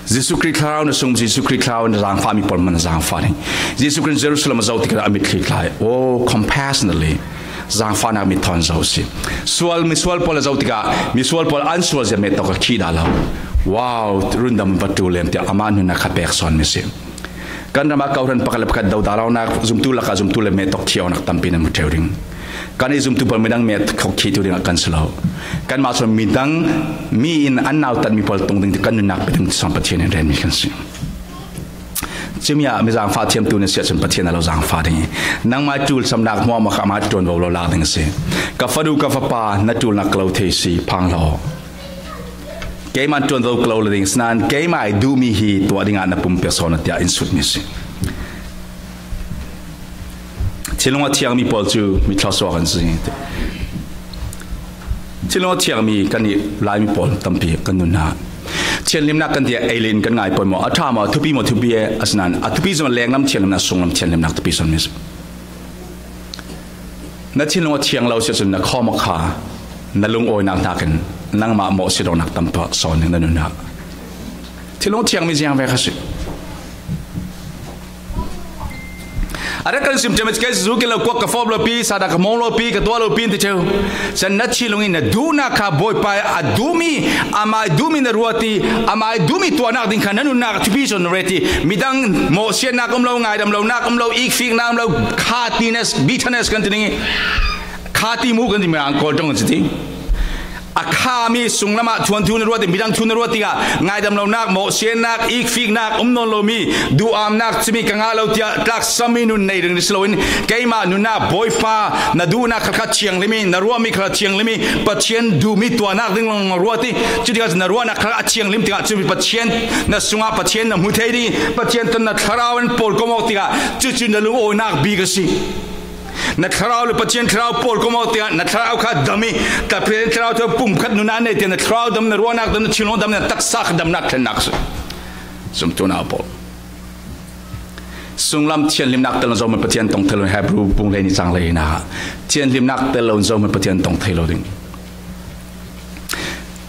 Jesuh Khrih thlarau na sung, Jesuh Khrih thlarau na zangfahmi pawl hmanh na zangfah ding. Jesuh Khrih Jerusalem a zoh tikah a mitthli tla i, oh, compassionately zangfahnak mit thawn zo si. Sual, misual pawl a zoh tikah misual pawl an sual zia meh tawk a khih dah lo. Wow, rundam va ṭul lem tiah amah nun a kha pek sawn mi si. Kan ram ah kohhran pakhat le pakhat dodah lonak, zumtu lakah zumtu le meh tawk thi awknak tampi nan hmu ṭheu ding. Kan i zumtu pawl midang meh tawk thi tu dingah kan si lo. Kanmah cun midang mi in an nautatmi pawl tung ding ti kan nunnak pe ding ti sawn Pathian in renmi kan si. Cumi ah mi zangfah thiamtu na si ahcun Pathian a lo zangfah ding i nangmah ṭulchamnak hmuahhmuah kha amah ṭuanvo lo lak ding a si. Ka fanu, ka fapa, na ṭulnak ka lo thei si, phang hlah. Keimah ṭuanvo ka lo la ding, sinain keimah i duhmi hi tuah dingah na pumpiak sawn tiah in sutmi si. Thinlung a thiangmi pawl cu mi thluasuak an si. Thinlung a thiangmi kan i Laimi pawl tampi kan nun hna. Thianhlimnak kan tiah alien kan ngai pawimawh a ṭha maw, a thupi maw, thupi e, asinain a thupi zong lenglam thianhlimnak, sunglam thianhlimnak thupi sawn mi si. Na thinlung a thiang lo si ahcun na khawm a kha na lungawinak nakin nangmah mawh si lonak tam tuah sawn ning na nun ah. Thinlung a thiangmi ziang ve kha si. A rak kan sim ṭheuh, kei zu kin lo, kuak ka fawp lo pi, sa dah ka mawng lo pi, ka tuah lo pi an ti ṭheuh. San na thinlung in na duhnak kha Bawipa a duhmi, amah i duhmi na ruat i, amah i duhmi tuahnak ding kha na nunnak thupi sawn na ret i, midang mawhsiatnak um lo, ngaidam lonak um lo, ikfiknak um lo, khatiness, bitterness kan ti ding i, khati mu kan ti, mi an Kawl ṭawng kan si ti. A khami sunglamah thuanthu na ruat i, midang thu na ruat tikah ngaidam lonak, mawhsiatnak, ikfiknak um nawn lomi, duhamnak, cumi ka ngah lo tiah tlaksami nun nei ding si loin, keimah nunnak Bawipa na duhnak khalkha thianghlim i, na ruahmi khalkha thianghlim i, Pathian duhmi tuahnak ding lawng ruat i, cutikah na ruahnak khalkha a thianghlim tikah cumi Pathian na sungah Pathian na hmu thei ding i, Pathian ton na thlarau an pawlkom awk tikah cucu na lungawinak bik a si. Na thlarau le Pathian thlarau pawlkom awk tiah na thlarau kha dam i, Pathian thlarau thawi pumkhat nunah nei tiah na thlarau dam, na ruahnak dam, na thinlung dam, na taksa kha damnak thlennak si. Zumtu nau pawl, sunglam thianhlimnak tel lo Zohman Pathian tong thei lo, Hebru bung hleihnih cang hleihnih ah thianhlimnak tel lo Zohman Pathian tong thei lo ding.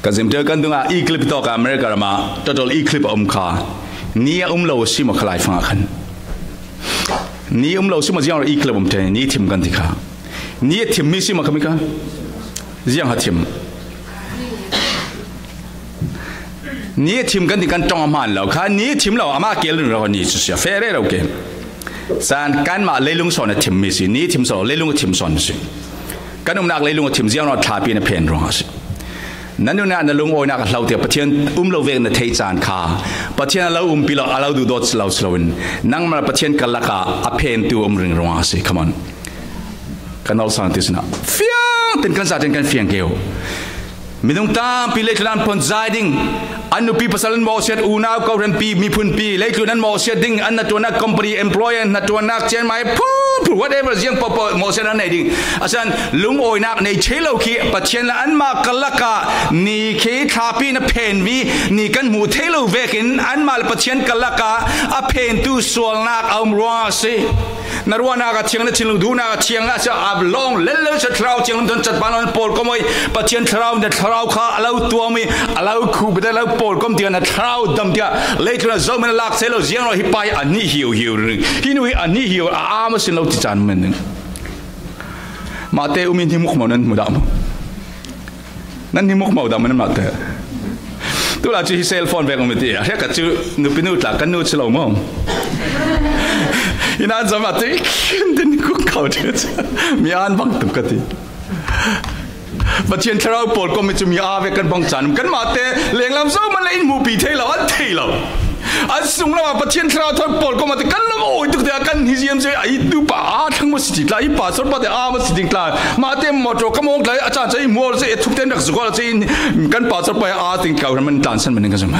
Ka zimter kan dungah eclipse tawk ah America ramah total eclipse a um kha, ni a um lo a si maw kha, laifang ah khan ni a um lo a si maw, ziang eclipse um ṭheuh, ni thim kan ti kha. Ni a thimmi si maw kha mi kha, ziang a thim. Ni a thim kan ti, kan ṭong a hmaan lo kha, ni a thim lo, amah keel ring rau ni cu sia feh rero ke. San kanmah leilung sawn a thimmi si, ni a thim sawn, leilung a thim sawn si. Kan umnak leilung a thim ziang ruang thlapi na phen ruangah a si. Na nunah na lungawinak a hlo tiah Pathian um lo vek na theih caan kha, Pathian a lo umpi lo, a lo duhdawt lo si loin, nangmah Pathian karlak ah a phentu a um ring ruangah a si. Come on. Kan awlsang ti sinah fiang ten kan zat ten kan fiang keu. Minung tampi leitlun an phonzai ding, an nupi pasal an mawhsiat, unau, kohranpi, miphunpi, leitlun an mawhsiat ding, an hnaṭuannak company employee, an hnaṭuannak cianmai, phunphun, whatever, ziang pohpoh mawhsiat an nei ding. Asian lungawinak nei thei lo khi Pathian le anmah karlak ah ni khi thlapi na phenmi ni kan hmuh thei lo vekin anmah le Pathian karlak ah a phentu sualnak a um ruangah a si. Na ruahnak a thiang, na thinlung duhnak a thiang, a si a lawng lel lo si, Thlarau Thianghlim ton cat bang lo in pawlkom aw i, Pathian Thlarau, na thlarau kha a lo tuam i, a lo khuh bia, a lo pawlkom tiah na thlarau dam tiah leitlun ah Zohman a lak thei lo, ziang lo hi pa hi a nih hiuhiu ring, hi nu hi a nih hiu, a am a sin lo ti caan men ning. Mahte um in hi muk maw, nan hmu dah maw? Nan hi muk maw dah maw, nan mahte? Tulai cu hi cell phone vek um ti a hriak ah cu nupi nu tla kan nu si lo maw? Hi nan zom ah ti khin din kuk kho ti cu mi an bang tuk ka ti. Pathian Thlarau pawlkom i cu mi aa vek kan bang caan um. Kanmahte lenglam Zohman le in hmuhpi thei lo, an thei lo. An sunglam ah Pathian Thlarau thawi pawlkom ah ti kan lungawi tuk tiah kan hi ziam si, a i tu pa aa thlang maw si ti tla, i pastor pa te aa maw si ding tla, mahte motor ka mawng tla, a caan cu i mual si, i thuk ten rak zuk si, kan pastor pa aa ting tla, man tlansan man ding ka zong.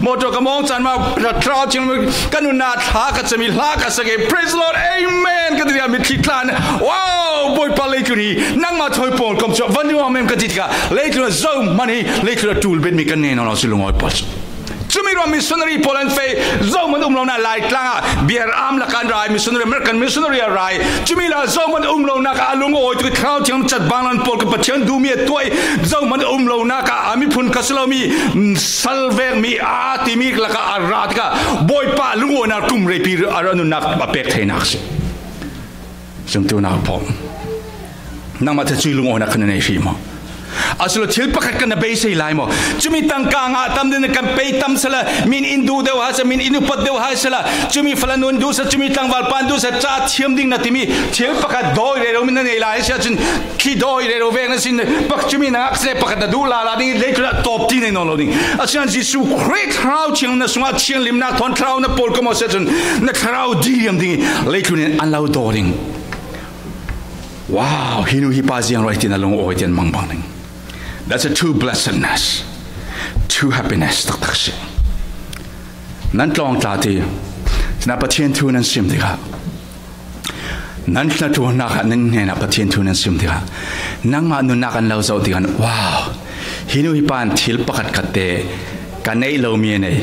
Motor ka mawng caan mah, Thlarau Thianghlim ka nunnak thla ka cami, hla ka sak i, praise the Lord, amen ka ti, a mitthli tlan. Wow, Bawipa, leitlun hi nangmah thawi pawlkom cu van duh amen ka ti tikah, leitlun ah Zohman hi leitlun ah ṭul betmi kan nei nawn lo si, lungawi pawl cu. Cumi ruang missionary pawl an feh, Zohman um lonak Laitlang ah biaram lakah an rai, missionary, American missionary a rai. Cumi la Zohman um lonak ah a lungawi tuk i Thlarau Thianghlim cat bang lo in pawl ka Pathian duhmi a tuah i, Zohman um lonak ah a miphun ka si lomi, mm, sal vekmi, aa timi lakah a ra tikah Bawipa lungawinak kum reipi a nunnak a pek theinak si. Zumtu nau pawl, nangmah te cui lungawinak kha na nei hrih maw? Asilo thil pakhat kan na beisei lai maw? Cumi tangka ngah tam ding kan pei tam sala, min in duh deuh hai sala, min in upat deuh hai sala, cumi falanu in duh sala, cumi tlangvalpa in duh sala, ca thiam ding na timi thil pakhat dawi rero min na nei lai si ahcun, khi dawi rero vek na sin, pak cumi na ngak sile pakhat na duh lala ding, leitlun ah tawp ti nei nawn lo ding. Asian Jesuh Khrih Thlarau Thianghlim na sungah thianghlimnak thawn thlarau na pawlkom aw si ahcun, na thlarau diliam ding i leitlun in an lo daw ding. Wow, hi nu hi pa ziang ruai ti na lungawi tian mangbang ding. That's a true blessedness, true happiness taktak si. Nan tlawng tla ti, tina Pathian thu nan sim tikah, nan hnaṭuannak ah nan hnenah Pathian thu nan sim tikah, nangmah nunnak an lo zoh tikah, wow, hi nu hi pa in thil pakhat khat te ka neih lomi a nei,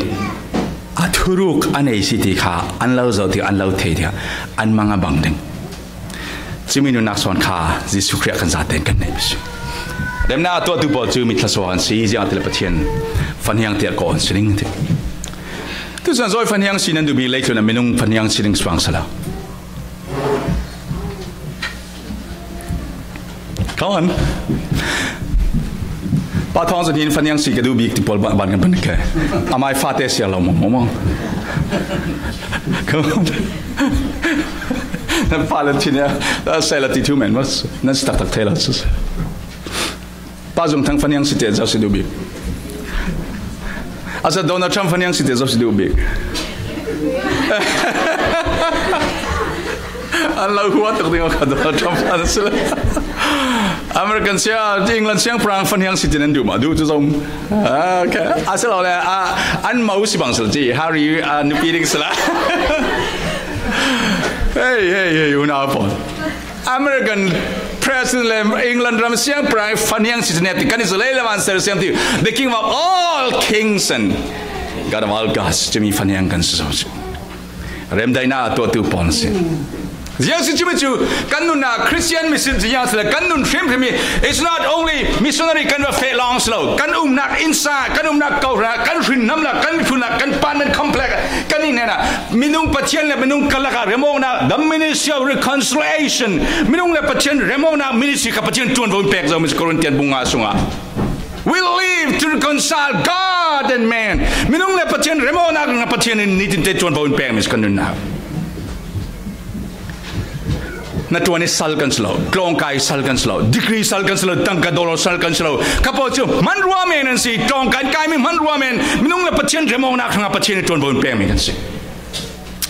a thuruk a nei si ti kha an lo zoh tikah, an lo thei tikah, an mang a bang ding. Cumi nunnak sawn kha Jesuh Khrih ah kan zaten kan neih si. Remnak a tuahtu pawl cu mi thluasuak an si, ziangahtile Pathian fahniang tiah kawh an si ding ti. Tuchan zawi fahniang si nan duhmi leitlun a minung fahniang si ding suang sala. Thawng an. Pa Thawng Zan hin faniang si ka duh bik ti pawl ban, ban kan pan ke. Amai fate sia lo mo, mo, mo. Ka, nan pa le tin ya, a, sai la ti thu men, mas, nan si tak tak thei lo. Pa Zung Thang faniang si te zau si duh bik. A sa Donald Trump faniang si te zau si duh bik. An lo huat tak ding ka Donald Trump an sila. American sia, England siang parang faniang si te nan duh ma, duh tu zong. Okay. A sila le, a, an mau si bang sila ti, Harry, a, nupi ding sila. Hey, hey, hey, una pon. American President le England ram siang parang faniang si te ne ti, kan i zalei le man ser siang ti, the King of all kings and God of all gods, timi faniang kan si zau si. Remdaina tuah tu pon si. Ziang si cumi cu, kan nunnak Christian mission ziang si le, kan nun hrimhrim hi, it's not only missionary kan va feh lawng si lo, kan umnak innsa, kan umnak kohra, kan hrinnam la, kan miphun la, kan apartment complex, kan inn hna, minung Pathian le minung karlak ah remawknak, the ministry of reconciliation, minung le Pathian remawknak ministry kha Pathian ṭuanvo in pek zo, Corinthian bung nga sungah. We live to reconcile God and man. Minung le Pathian remawknak ding ah Pathian in nitin te ṭuanvo in pekmi si kan nunnak. Na ṭuan i sal kan si lo, tlawngkai sal kan si lo, degree sal kan si lo, tangka dollar sal kan si lo. Kha pawl cu hmanrua men an si, tlawngkai an kaimi hmanrua men. Minung le Pathian remawknak hrangah Pathian in ṭuanvo in pekmi kan si.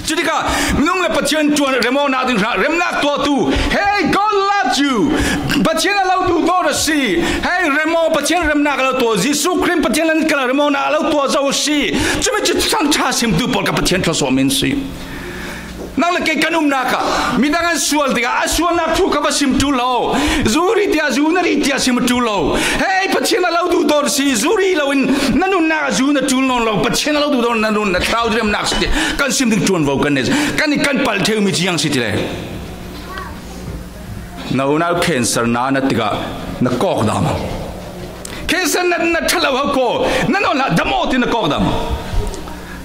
Cutikah minung le Pathian ṭuan remawknak ding hrangah remnak tuahtu, hey, God loves you. Pathian a lo duhdawt a si. Hey, remaw, Pathian remnak a lo tuah. Jesuh Khrih Pathian le nan kal ah remawknak a lo tuah zo a si. Cumi cu thangṭha simtu pawl kha Pathian thluasuahmi an si. Nang le kei kan umnak ah midang an sual tikah a sualnak thu kha va sim ṭul lo. Zu rih tiah zu na rih tiah sim ṭul lo. Hey, Pathian a lo duhdawt si, zu rih loin na nunnak ah zu na ṭul nawn lo. Pathian a lo duhdawt na nun, na thlarau remnak si tiah kan sim ding ṭuanvo kan nei. Kan i kan palh ṭheumi ziang si ti le. Na unau cancer na na tikah na kawk dah maw? Cancer na, na ṭha lo hau ko, na nawl hlah dam aw ti na kawk dah maw?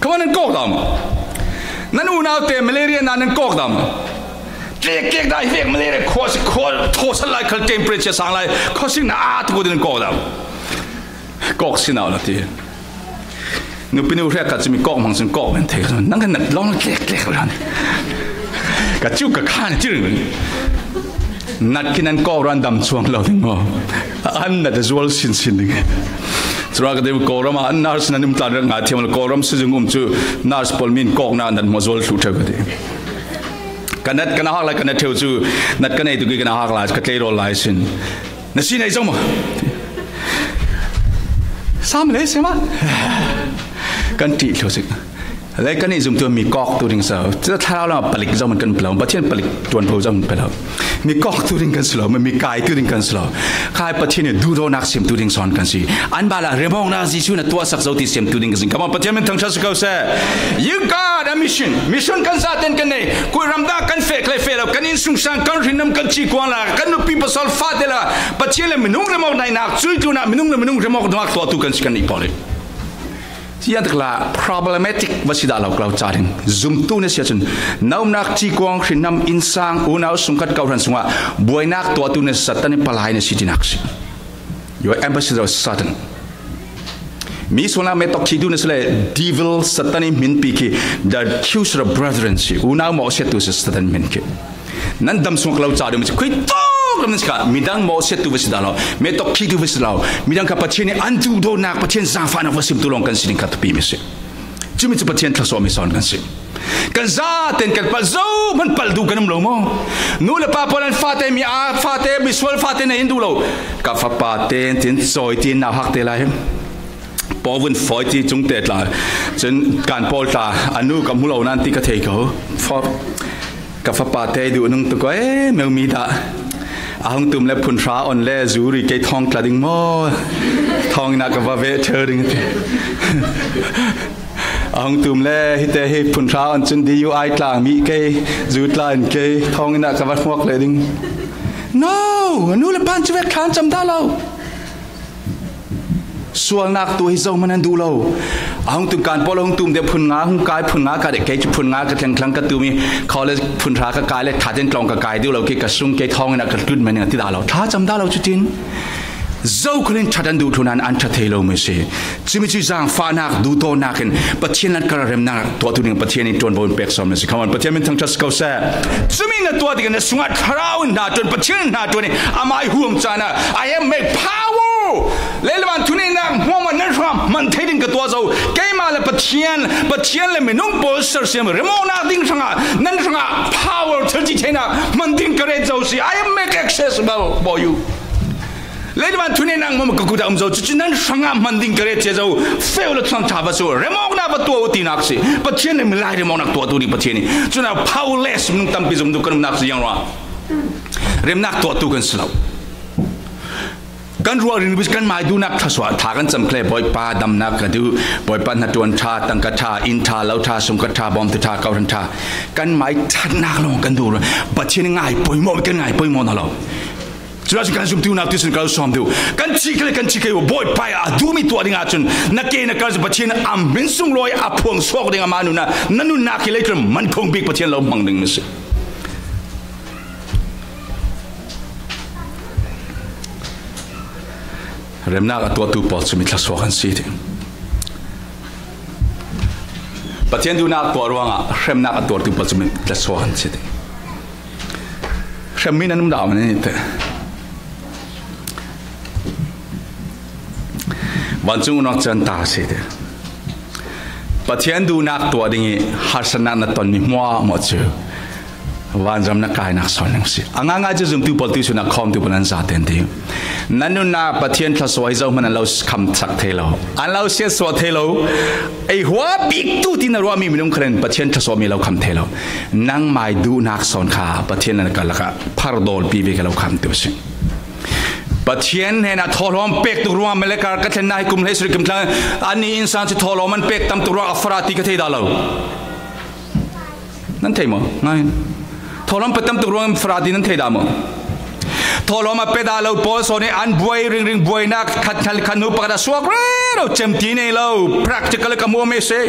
Kha maw nan kawk dah maw? Nan unaute malaria na nan kawk dah maw? Tlek kek dah hi vek malaria khua si, khua thawsal lai khal temperature sang lai khua si na a tu ko din kawk dah maw? Kawk si nau na ti. Nupi nu hriak khat cumi kawk hmang cun kawk men thei kha nang kan nat lawng tlek tlek ran. Ka cu ka khan a tir. Nat khin an kawk ran dam chuang lo ding maw? An nat a zual sinsin ding. Cura ka deu Kawlram ah an nurse nan um tlan rak ngai thiam lo, Kawlram sizung um cu nurse pawl min kawknak nat maw zual thluh ṭheu ka ti. Ka nat kan a hak lai, ka nat ṭheu cu nat ka nei tuk i kan a hak lai, ka tleirawl lai sin. Na si nei zo maw? Sam le sema. Kan ṭih thlu sik. Le kan i zumtu mi kawk tu ding so. Cu thlarau lam palik zo man kan palo. Pathian palik tuan pho zo man palo. Mi kawk tu ding kan si lo, mi kai tu ding kan si lo. Khai Pathian i duhdawtnak sim tu ding sawn kan si. An bala remawknak Jesuh na tuahsak zo ti sim tu ding kan si. Come on, Pathian min thangṭhat si ko seh. You got a mission. Mission kan zaten kan nei. Kul ram dah kan feh, kan feh lo. Kan innsungsang, kan hrinnam, kan cikuang la, kan nupi pasal fate la. Pathian le minung remawk nainak, cuih tlunah minung le minung remawknak tuahtu kan si kan nih pawl hi. Ziantak la problematic va si dah lo, ka lo ca ding. Zumtu na si ahcun, na umnak cikuang, hrinnam, innsang, unau, sungkhat, kohhran sungah buainak tuahtu na si, Satan i palai na si tinak si. Your ambassador of Satan. Mi sualnak metok khihtu na si le, devil, Satan i hminpi khi, the accuser of brethren si. Unau mawhsiattu si Satan hmin khi. Nan dam sungah ka lo ca deuh mi cu khui tuk lam nan si kha, midang mawhsiattu va si dah lo, metok khihtu va si lo, midang kha Pathian i an duhdawtnak, Pathian zaangfahnak va simtu lawng kan si ding kha thupi mi si. Cumi cu Pathian thluasuahmi sawn kan si. Kan zaten kan palh zo hmanh palh duh kan um lo maw? Nu le pa pawl an fate mi aa fate, misual fate na in duh lo. Ka fapa te, tin cawi tin nauhak te lai. Pawvun fawi ti cung te tla, cun kan pawl tla, a nu ka hmu lo nan ti ka thei ko. Fa-, ka fapa te duh nung tuk ko, eh, meu mi dah. A hung tum le phun hra on le zuri kei thawng tla ding maw? Thawng inn ah ka va veh ṭheu ding ti. A hung tum le hi te hi phun hra on cun D U I tlang mi kei, zu tla in kei, thawng inn ah ka va hmuak le ding. No, a nu le pa cu vek thlan cam dah lo. Sualnak tu hi zo hmanh an duh lo. A hung tum kan pawl a hung tum deuh phun nga hung kai, phun nga ka deh, kei cu phun nga ka thleng thlang ka tum i, college phun hra ka kai le thatin tlawng ka kai deuh lo, kei ka sung kei thawngin a ka tlut men a ti dah lo, thlacam dah lo cutin. Zo khal in ṭhat an duh thluan an, an ṭha thei lo mi si. Cumi cu zaangfahnak duhtawnak in Pathian latkar remnak tuahtu ding Pathian in ṭuanvo in pek sawn mi si. Come on, Pathian min thangṭhat si ko seh. Cumi na tuah tikah na sungah Thlarau in hna ṭuan, Pathian in hna ṭuan i amah i huam caan ah, "I have make power." Leilawan thuneihnak hmuahhmuah nan hrangah hman thei ding ka tuah zo. Keimah le Pathian, Pathian le minung pawl sersiam remawknak ding hrangah, nan hrangah power, thil cih theinak hman ding ka ret zo si. "I have make accessible for you." Leilawan thuneihnak hmuahhmuah ka kut ah um zo, cucu nan hrangah hman ding ka ret cia zo. Feu le thuam ṭha va cu, remawknak va tuah u tinak si. Pathian le milai remawknak tuahtu ding Pathian i cun a powerless minung tampi zumtu kan umnak si ziang ruah. Remnak tuahtu kan si lo. Kan ruah ringring kan mai duhnak thluasuah, tha kan cam kle, Bawipa damnak ka duh, Bawipa hnaṭuan ṭha, tangka ṭha, inn ṭha, lo ṭha, sungkhat ṭha, bawmtu ṭha, kawhhran ṭha, kan mai ṭhatnak lawng kan duh. Pathian ngai poimawh, kan ngai poimawh hna lo. Cucaah cun kan zumtu nak tuisun kal sawm duh. Kan thih kle, kan thih kle, Bawipa a duhmi tuah ding ahcun na ke na kar cu Pathian a min sunglawi a phuang suak ding, amah nunnak, na nunnak hi leitlun man khong bik Pathian lo hmang ding na si. Remnak a tuahtu pawl cu mi thluasuak an si ding. Pathian duhnak tuah ruangah remnak a tuartu pawl cu mi thluasuak an si ding. Hremmi nan um dah maw nih teh? Vancung unak can ta si teh. Pathian duhnak tuah ding i harsatnak na tonmi hmuahhmuah cu vanram na kainak sawn ning si. A ngaingai cu zumtu pawl tuisun a khawmtu pawl nan zaten ti. Nan nunnak Pathian thluasuah hi zohman an lo khamsak thei lo, an lo siatsuah thei lo. Ei hua bik tu ti na ruahmi minung khal in Pathian thluasuahmi lo kham thei lo. Nangmai duhnak sawn kha Pathian nan ka lakah phardawlpi ve ka lo kham tu si. Pathian hnenah thawhlawm pek tuk ruang Malakar ka thlennak hi kum hleisarih kum thlang an ni innsang cu thawhlawm an pek tam tuk ruang a fara ti ka thei dah lo. Nan thei maw? Ngai. Thawhlawm pe tam tuk ruang fara ti nan thei dah maw? Thawhlawm a pe dah lo pawl sawn i an buai ringring, buainak khat, khat, khat hnu pakhat a suak rero cem ti nei lo. Practical ka muam e si.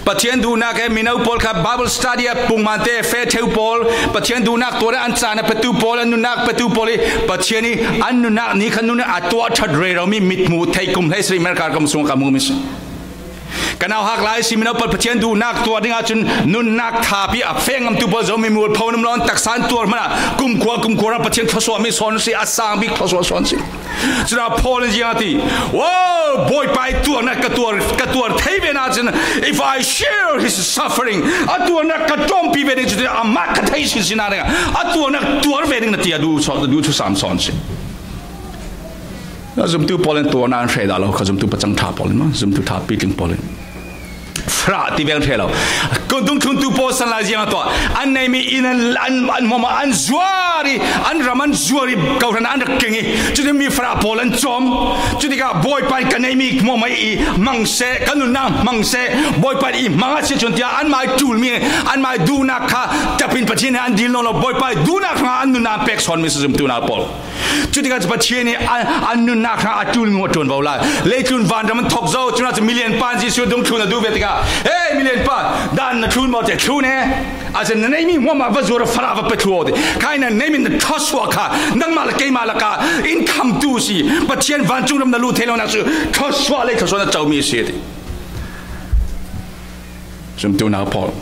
Pathian duhnak he mino pawl kha Bible study a pungman te feh theu pawl, Pathian duhnak tuar an caan a petu pawl, an nunnak petu pawl i Pathian i an nunnak ni khan nun a tuah ṭhat rero mi mit hmuh theih kum hleisarih America kam sung ka muam e si. Ka nauhak lai si mino pawl Pathian duhnak tuah ding ahcun nunnak thapi a feh ngamtu pawl Zomi mualpho nam lawn taksa an tuar hmanh ah kumkhua, kumkhua ah Pathian thluasuah mi sawn si, a sang bik thluasuah sawn si. Cun a Paul in ziang a ti, "Wow, Bawipa i tuarnak ka tuar, ka tuar thei ve nain, if I share his suffering, a tuarnak ka tlawmpi ve ding cu amah ka thei sinsin ah a tuarnak tuar ve ding na ti a duh, a duh thusam sawn si." Zumtu pawl in tuarnak an hreh dah lo kha, zumtu pacang ṭha pawl in maw, zumtu ṭha pitling pawl in. Frah ti veng ṭheh lo. Kan dungthluntu pawl san lai ziang a tuah. An neimi inn an, an, an hmuahhmuah an zuar i, an ram an zuar i, kawhhran an rak keng i, cutin mi frah pawl an cawm. Cutikah Bawipa in ka neimi hmuahhmuah i hmang seh, ka nunnak hmang seh, Bawipa in i hmang a si cun tiah anmai ṭulmi, anmai duhnak kha tapin Pathian he an dil nawn lo, Bawipa i duhnak hrangah an nunnak an pek sawnmi si zumtu nak pawl. Cutikah cu Pathian nih an, an nunnak hrang a ṭulmi a ṭuanvo lai. Leitlun vanram an thok zo, cun ah cu milian pa in Jesuh dungthlun a duh ve tikah, "Hey, milian pa, dan na thlun maw te, thlun e. Ahcun na neimi hmuahhmuah va zuar, fara va pe thlu aw," ti. Kha in na neimi na thluasuah kha nangmah le keimah lakah in khamtu si. Pathian vancung ram na luh thei lo nak cu thluasuah le thluasuah na comi si, a ti. Zumtu nak pawl,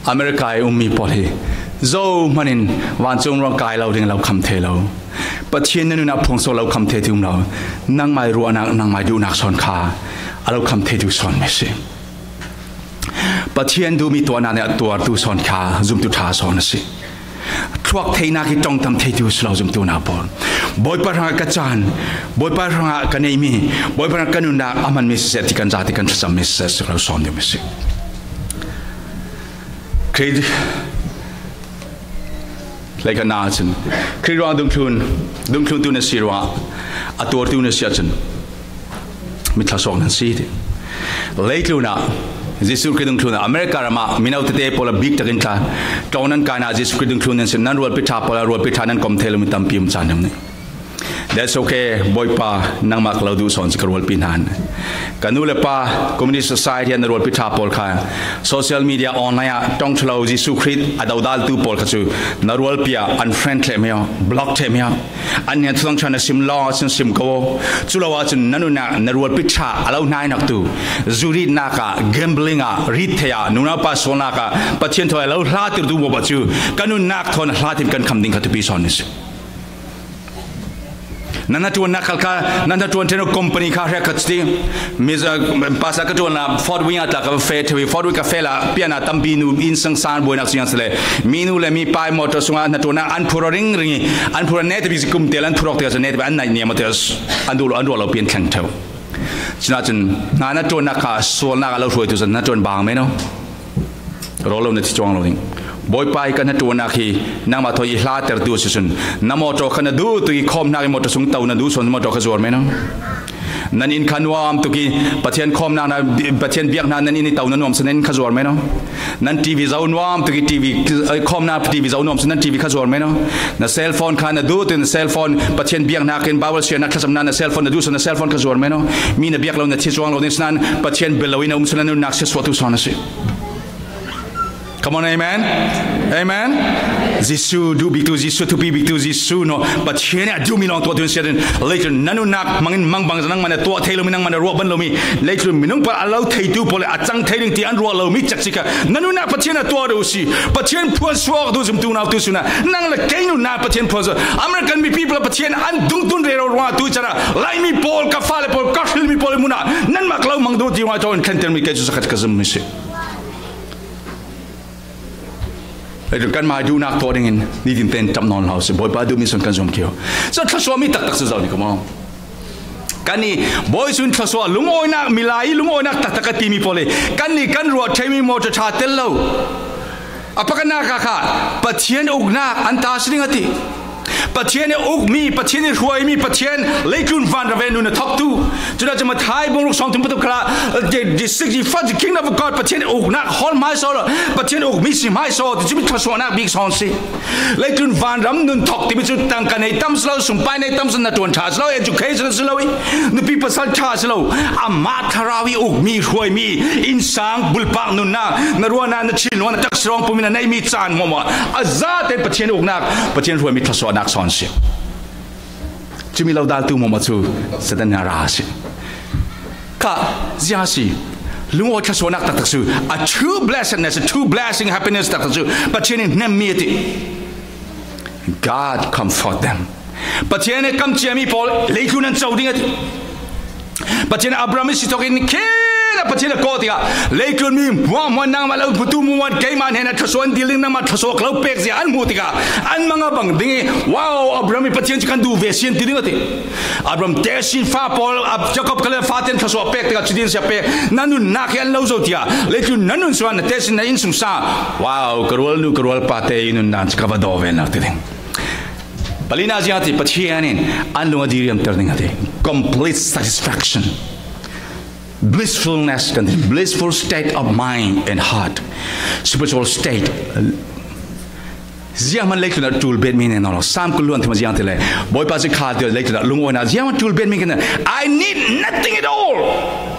America i ummi pawl hi zohman in vancung ruang kai lo ding lo kham thei lo. Pathian na nunnak phuang so lo kham thei ti um lo. Nangmai ruahnak, nangmai duhnak sawn kha a lo kham thei tu sawn mi si. Pathian duhmi tuahnak nih a tuartu sawn kha zumtu ṭha sawn a si. Thluak theinak i ṭongtam theitu si lo zumtu nak pawl. Bawipa hrangah ka caan, Bawipa hrangah ka neimi, Bawipa hrangah ka nunnak a hmanmi siseh, ti kan zate kan thlacammi siseh, si lo sawm deuhmi si. Khrih hleikhat na ahcun, Khrih ruang dungthlun, dungthluntu na si ruangah a tuartu na si ahcun, mi thluasuak nan si ti. Leitlun ah Jesuh Khrih dungthlun ah America ram ah mino tete pawl a bik takin tla tlawng nan kai ah Jesuh Khrih dungthlun nan si, nan rualpi ṭha pawl ah rualpi ṭha nan kom thei lo mi tampi um caan deuh nih. That's okay, Bawipa, nangmah ka lo duhsawn si ka rualpi hna. Ka nu le pa, community society ah na rualpi ṭha pawl kha social media online ah ṭong ṭha lo, Jesuh Khrih a dodaltu pawl kha cu na rualpi ah unfriend ṭheh mi aw, block ṭheh mi aw. An nih thuthang ṭha na sim lawng ahcun sim ko aw. Cu lo ahcun na nunnak na rualpi ṭha a lo hnainak tu, zuritnak ah, gambling ah, rit thei ah, nunau pa sualnak ah Pathian thawi a lo hlatirtu bawmah cu ka nunnak thawn a hlatin kan kham ding kha thupi sawn a si. Na hnaṭuannak khal kha, na hnaṭuan ṭhenu company kha hriak kha ti. Mi, uh, pasa ka ṭuan la Fort Wayne ah tla ka feh ṭheu, Fort Wayne ka feh la piana tampi nu inn sangsan buainak siang sile. Mi nu le mi pai motor sungah hnaṭuannak an phur ring ring i, an phur ne tabi si kum tel an phur awk tiah ne tabi an naih niam tiah an duh lo, an ruah lo pian thleng ṭheu. Cunah cun hna hnaṭuannak kha sualnak a lo hruaitu cun hnaṭuan bang men aw. Rawl lo na thi cuang lo ding. Bawipa i ka hnaṭuannak hi nangmah thawi i hlatertu a si cun, na mawṭaw kha na duhtu i khawm hnak i mawṭaw sung to na duh sawn mawṭaw kha zuar men aw. Nan inn kha nuam tuk i Pathian khawm hnak, Pathian biak hna nan inn i to na nuam sawn nan inn kha zuar men aw. Nan T V zo nuam tuk i T V, eh, khawm hnak T V zo nuam sawn nan T V kha zuar men aw. Na cell phone kha na duhtu na cell phone Pathian biak hnak in Bible sianak thlacam hna na cell phone na duh sawn na cell phone kha zuar men aw. Mi na biak lo na thi cuang lo ding sinan Pathian bel lo in a um sawn na nunnak siatsuahtu sawn a si. Come on, amen. Amen. Jesuh duh biktu, Jesuh thupi biktu, Jesuh no Pathian a duhmi lawng tuah tuin siatin leitlun na nunnak mangin mangbang nangmah na tuah thei lomi, nangmah na ruah ban lomi, leitlun minung pawl a lo theitu pawl a cang thei ding ti an ruah lomi cekci kha na nunnak Pathian a tuah deuh si. Pathian phuan suak tu zumtu nau tu suna nang le kei nunnak Pathian phuan suak. American mi people Pathian an dungtun rero ruah tu cara Laimi pawl ka fale pawl ka hrilmi pawl munah nanmah ka lo mang duh ti ruah tawh in thlentermi kei cu sakhat ka zummi si. Hei, kan mai duhnak tuah dingin nitin tein ṭap nawn hlah si. Bawipa duhmi sun kan zuam kio. Cun thluasuahmi taktak si zoh ni ka maw? Kan i bawi sun thluasuah lungawinak, milai i lungawinak taktak a timi pawl i kan i kan ruah ṭheimi mawṭaw ṭha tel lo. A pakhatnak ah kha Pathian uknak an ta si ding a ti. Pathian i ukmi, Pathian i hruaimi, Pathian leitlun vanrave nun a thawktu. Cunah cu Matthai bungruk sawmthum pathum khalah, uh, the, the seek ye first the kingdom of God, Pathian uknak hawl hmai saw lo, Pathian ukmi si hmai saw, ti cumi thluasuahnak bik sawn si. Leitlun vanram nun thawk timi cu tangka nei tam si lo, sumpai nei tam si, na ṭuan ṭha si lo, education si lo i, nupi pasal ṭha si lo. Amah thlarau i ukmi, hruaimi, innsang, bulpak nunnak, na ruahnak, na thinlung, na taksawng pumi na neimi caan hmuahhmuah a zate Pathian uknak, Pathian hruaimi thluasuahnak sawn si. Cumi lo daltu hmuahhmuah cu Satan hna ra a si. Kha ziang a si. Lungawi thluasuahnak taktak cu a true blessedness, a true blessing, happiness taktak cu Pathian in hnemmi a ti. God comfort them. Pathian he kam ciami pawl leitlun an co ding a ti. Pathian Abraham i si thawkin khin a Pathian a kawh tikah leitlun mi hmuahhmuah nangmah lo hmutu hmuahhmuah keimah hnenah thluasuah an dil ding, nangmah thluasuah ka lo pek zia an hmuh tikah an mang a bang ding i, wow, Abraham i Pathian cu kan duh ve si an ti ding a ti. Abraham te sin fa pawl, Jacob kale faten thluasuah pek tikah cutin si a pek, na nunnak hi an lo zo tiah leitlun na nun sungah na te sin na inn sung sa, wow, ka rualnu ka rualpa te i nunnak cu ka va daw ve nak ti ding. Palina ziang ti Pathian in an lung a diriamter ding a ti. Complete satisfaction. Blissfulness kan ti. Blissful state of mind and heart. Spiritual state. Ziang man leitlun a tul bet mi ne no lo. Sam kul luan thima ziang ti le. Bawipa si kha ti leitlun a lung oina. Ziang man tul bet mi kan. I need nothing at all.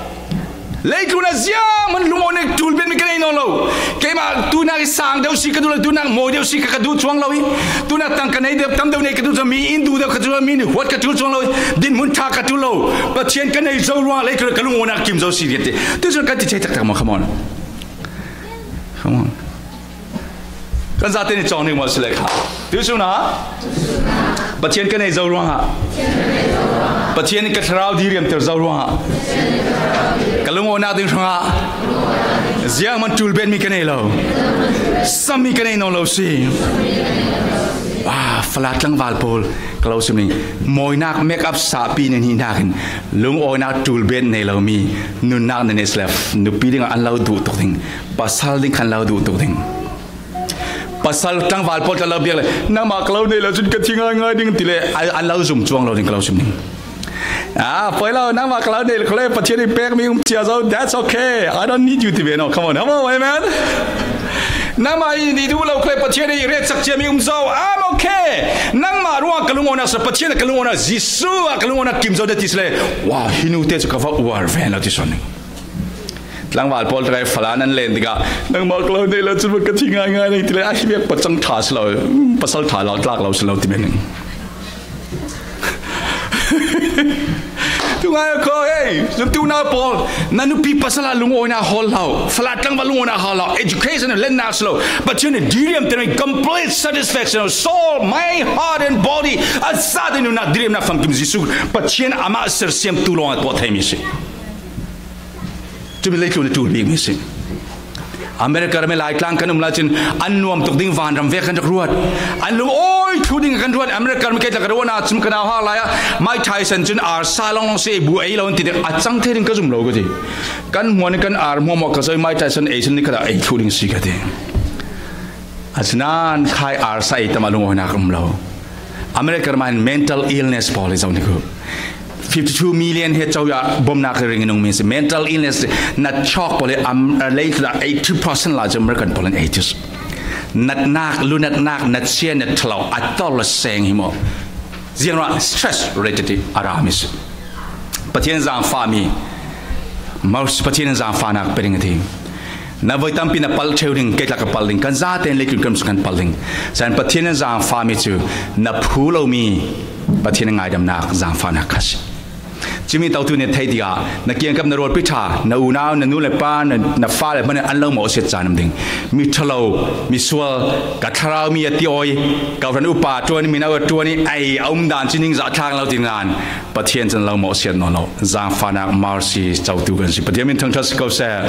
Leitlun a ziang man lungawi nek tul bet mi ka nei nawn lo. Keimah tunak i sang deuh si ka duh lo, tunak mawi deuh si ka, ka duh cuang lo i. Tunak tang ka nei deuh, tam deuh nei ka duh cuang, mi in duh deuh ka duh cuang, mi ni huat ka tul cuang lo i. Dinhmun ṭha ka tul lo. Pathian ka nei zo ruang leitlun a ka lungawnak kim zo si vialte. Tucun kan ti thei taktak maw, come on. Come on. Kan zate nih cawng ning maw si le kha. Tucun ah Pathian ka nei zo ruangah, Pathian in ka thlarau diriamter zo ruangah, ka lungawnak ding hrangah ziangman tul betmi ka nei lo, sammi ka nei nawn lo si. Ah, falat tlangval pawl ka lo sim ning. Mawinak make up sahpi nan hi nakin lungawinak tul bet nei lomi nunnak nan i slef nupi dingah an lo duh tuk ding, pasal ding khan lo duh tuk ding. Pasal tlangval pawl tla lo biak le, nangmah ka lo nei lo cun ka thi ngaingai ding ti le, a, a lo zum cuang lo ding ka lo sim ding. Ah, poi lo, nangmah ka lo nei lo, ka lo Pathian in pekmi um cia zo, that's okay. I don't need you ti ve no. Come on, come on, amen. Nangmah i duh lo kha le Pathian i retsak ciami um zo. I'm okay. Nangmah ruangah ka lungawina sa, Pathian ah ka lungawina, Jesuh ah ka lungawina kim zo na ti sile. Wow, hi nute cu ka va uar ve lo ti sawn ning. Tlangval pawl tawh fala nan len tikah, nangmah ka lo nei lo cun ka thi ngaingai ning ti le, a hi vek pacang ṭha si lo, pasal ṭha lo, tlak lo si lo ti men ning. Tungai ko, hey, zumtu nau pawl, na nupi pasal ah lungawina hawl lo, fala tlangval lungawina hawl lo, education lennak si lo, Pathian i diriam te complete satisfaction of soul, mind, heart and body, a zate nunnak diriamnak famkim Jesuh, Pathian amah sersiamtu lawng a tuah theimi si. Cumi leitlun a ṭul bikmi si. America ram i Laitlang kan um lai cun an nuam tuk ding vanram vek kan rak ruat. An lungawi thlu ding kan ruat. America ram i kei tla ka ruat ahcun ka nauhak lai ah Mike Tyson cun arsa lawnglawng si, bu ei lo an ti ding, a cang thei ding ka zum lo ka ti. Kan hmuan in kan ar hmuahhmuah ka zoi, Mike Tyson ei cun ni khat ah ei thlu ding si ka ti. Asinain khai arsa ei tam ah lungawinak um lo. America ram ah hin mental illness pawl i zoh ni ku. Fifty two million he co ah bomnak ring in um mi si. Mental illness na chok pawl hi, am, leitlun ah eighty percent la cu American pawl in eighty. Natnak, lunatnak, na chia, na ṭhalo, a tor le seng hi maw? Ziang ruah stress related a ra mi si. Pathian zaangfahmi, Moses Pathian in zaangfahnak pe ding a ti. Na voi tampi na palh ṭheu ding, kei tla ka palh ding, kan zate in leitlun kan kan palh ding. Cun Pathian in zaangfahmi cu na phu lomi Pathian in ngaidamnak zaangfahnak kha si. Cumi totu nih theih tikah na kiangkap na rualpi ṭha, na unau, na nu le pa, na, na fale hmanh in an lo mawhsiat caan um ding. Mi ṭhalo, misual, ka thlarau mi a tiawi, ka hran upa ṭuan, mino a ṭuan i ei a um dan cu ningzah thlak lo ti nan Pathian cun lo mawhsiat nawn lo. Zaangfahnak mercy cotu kan si. Pathian min thangṭhat si ko seh.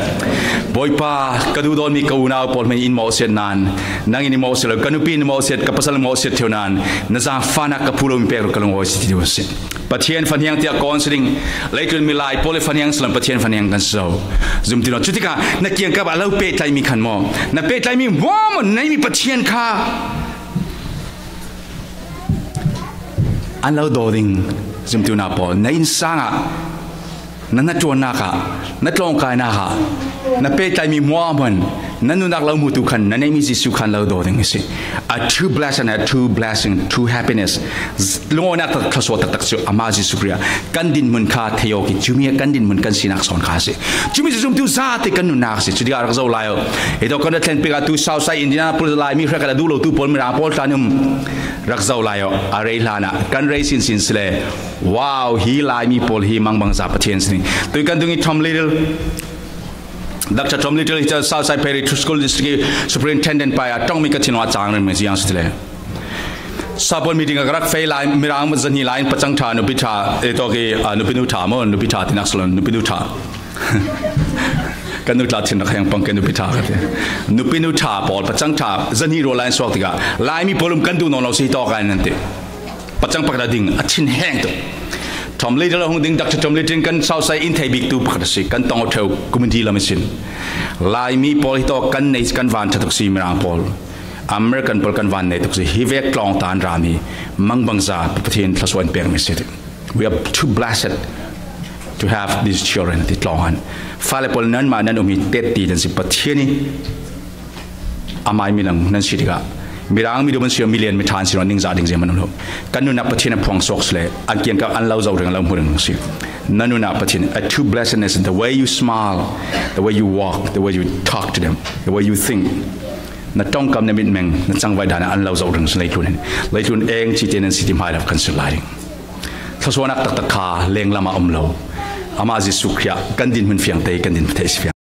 Bawipa, ka duhdawtmi ka unau pawl hmanh in mawhsiat nan, nang in i mawhsiat lo, ka nupi in i mawhsiat, ka pasal in mawhsiat ṭheu nan, na zaangfahnak ka phu lomi pek ru ka lungawi si ti duh a si. Pathian fahniang tiah kawn si ding, leitlun milai pawl i fahniang si lo, Pathian fahniang kan si zo. Zumtu no, cutikah na kiangkap a lo pehtlaimi khan maw? Na pehtlaimi hmuahhmuah neimi Pathian kha an lo daw ding, zumtu na pawl, na innsang ah, na hnaṭuannak ah, na tlawngkainak ah, na pehtlaimi hmuahhmuah, na nunnak lo hmutu khan na neihmi Jesuh khan lo daw ding a si. A true blessing, a true blessing, true happiness. Lungawinak tak, thluasuah taktak cu amah Jesuh Khrih ah kan dinhmun kha thei awk i, cumi ah kan dinhmun kan sinak sawn kha a si. Cumi cu zumtu zate kan nunnak a si. Cutikah rak zoh lai uh. Hi tawk kan rak thlen pek ah tu Southside Indianapolis Laimi hriakhat a duh lotu pawl, Mirang pawl tla an um. Rak zoh lai uh. A rei hlan ah kan rei sinsin si le. Wow, hi Laimi pawl hi mangbangza Pathian si. Tui kan dung i Tom Little, Doctor Tom Little hi cu Southside Parish School District i Superintendent pai a ṭongmi ka thinlung a cang rengmi ziang si ti le. Sapuan meeting a ka rak fei lai, Mirang zahnih lai in pacang ṭha, nupi ṭha, eh, tawk i, ah, nupi nu ṭha maw, nupi ṭha tinak si lo, nupi nu ṭha. Kan nu tla thin rak heng pang ke, nupi ṭha ka ti. Nupi nu ṭha pawl pacang ṭha zahnih rual lai in suak tikah Laimi pawl um kan duh nawn lo si hi tawk ai nan ti. Pacang pakhat a ding a thin heng tuk. Tom Little a hung ding, Doctor Tom Little kan Southside in thei biktu pakhat a si, kan tong aw ṭheu community lam i sin. Laimi pawl hi tawk kan nei, kan van ṭha tuk si, Mirang pawl. American pawl kan van nei tuk si, hi vek tlawng ta an rami mangbangza Pathian thluasuah in pekmi si. We are too blessed to have these children, ti tlawng an. Fale pawl nanmah nan um hi tet ti nan si, Pathian i amai mi lang nan si tikah, Mirang mi dum an si, million mi ṭha an si, ningzah ding zeihmanh um lo. Kan nunnak Pathian a phuang suak si le, an kiangkap an lo zoh ring, lo hmu ring si. Na nunnak Pathian, a true blessedness in the way you smile, the way you walk, the way you talk to them, the way you think. Na ṭongkam, na mitmeng, na cangvaih dan ah an lo zoh ring si leitlun in. Leitlun eng ci te nan si ti hmailap kan si lai ding. Thluasuahnak taktak kha lenglam ah um lo. Amah Jesuh Khrih ah kan dinhmun fiang te, kan din theih si fiang.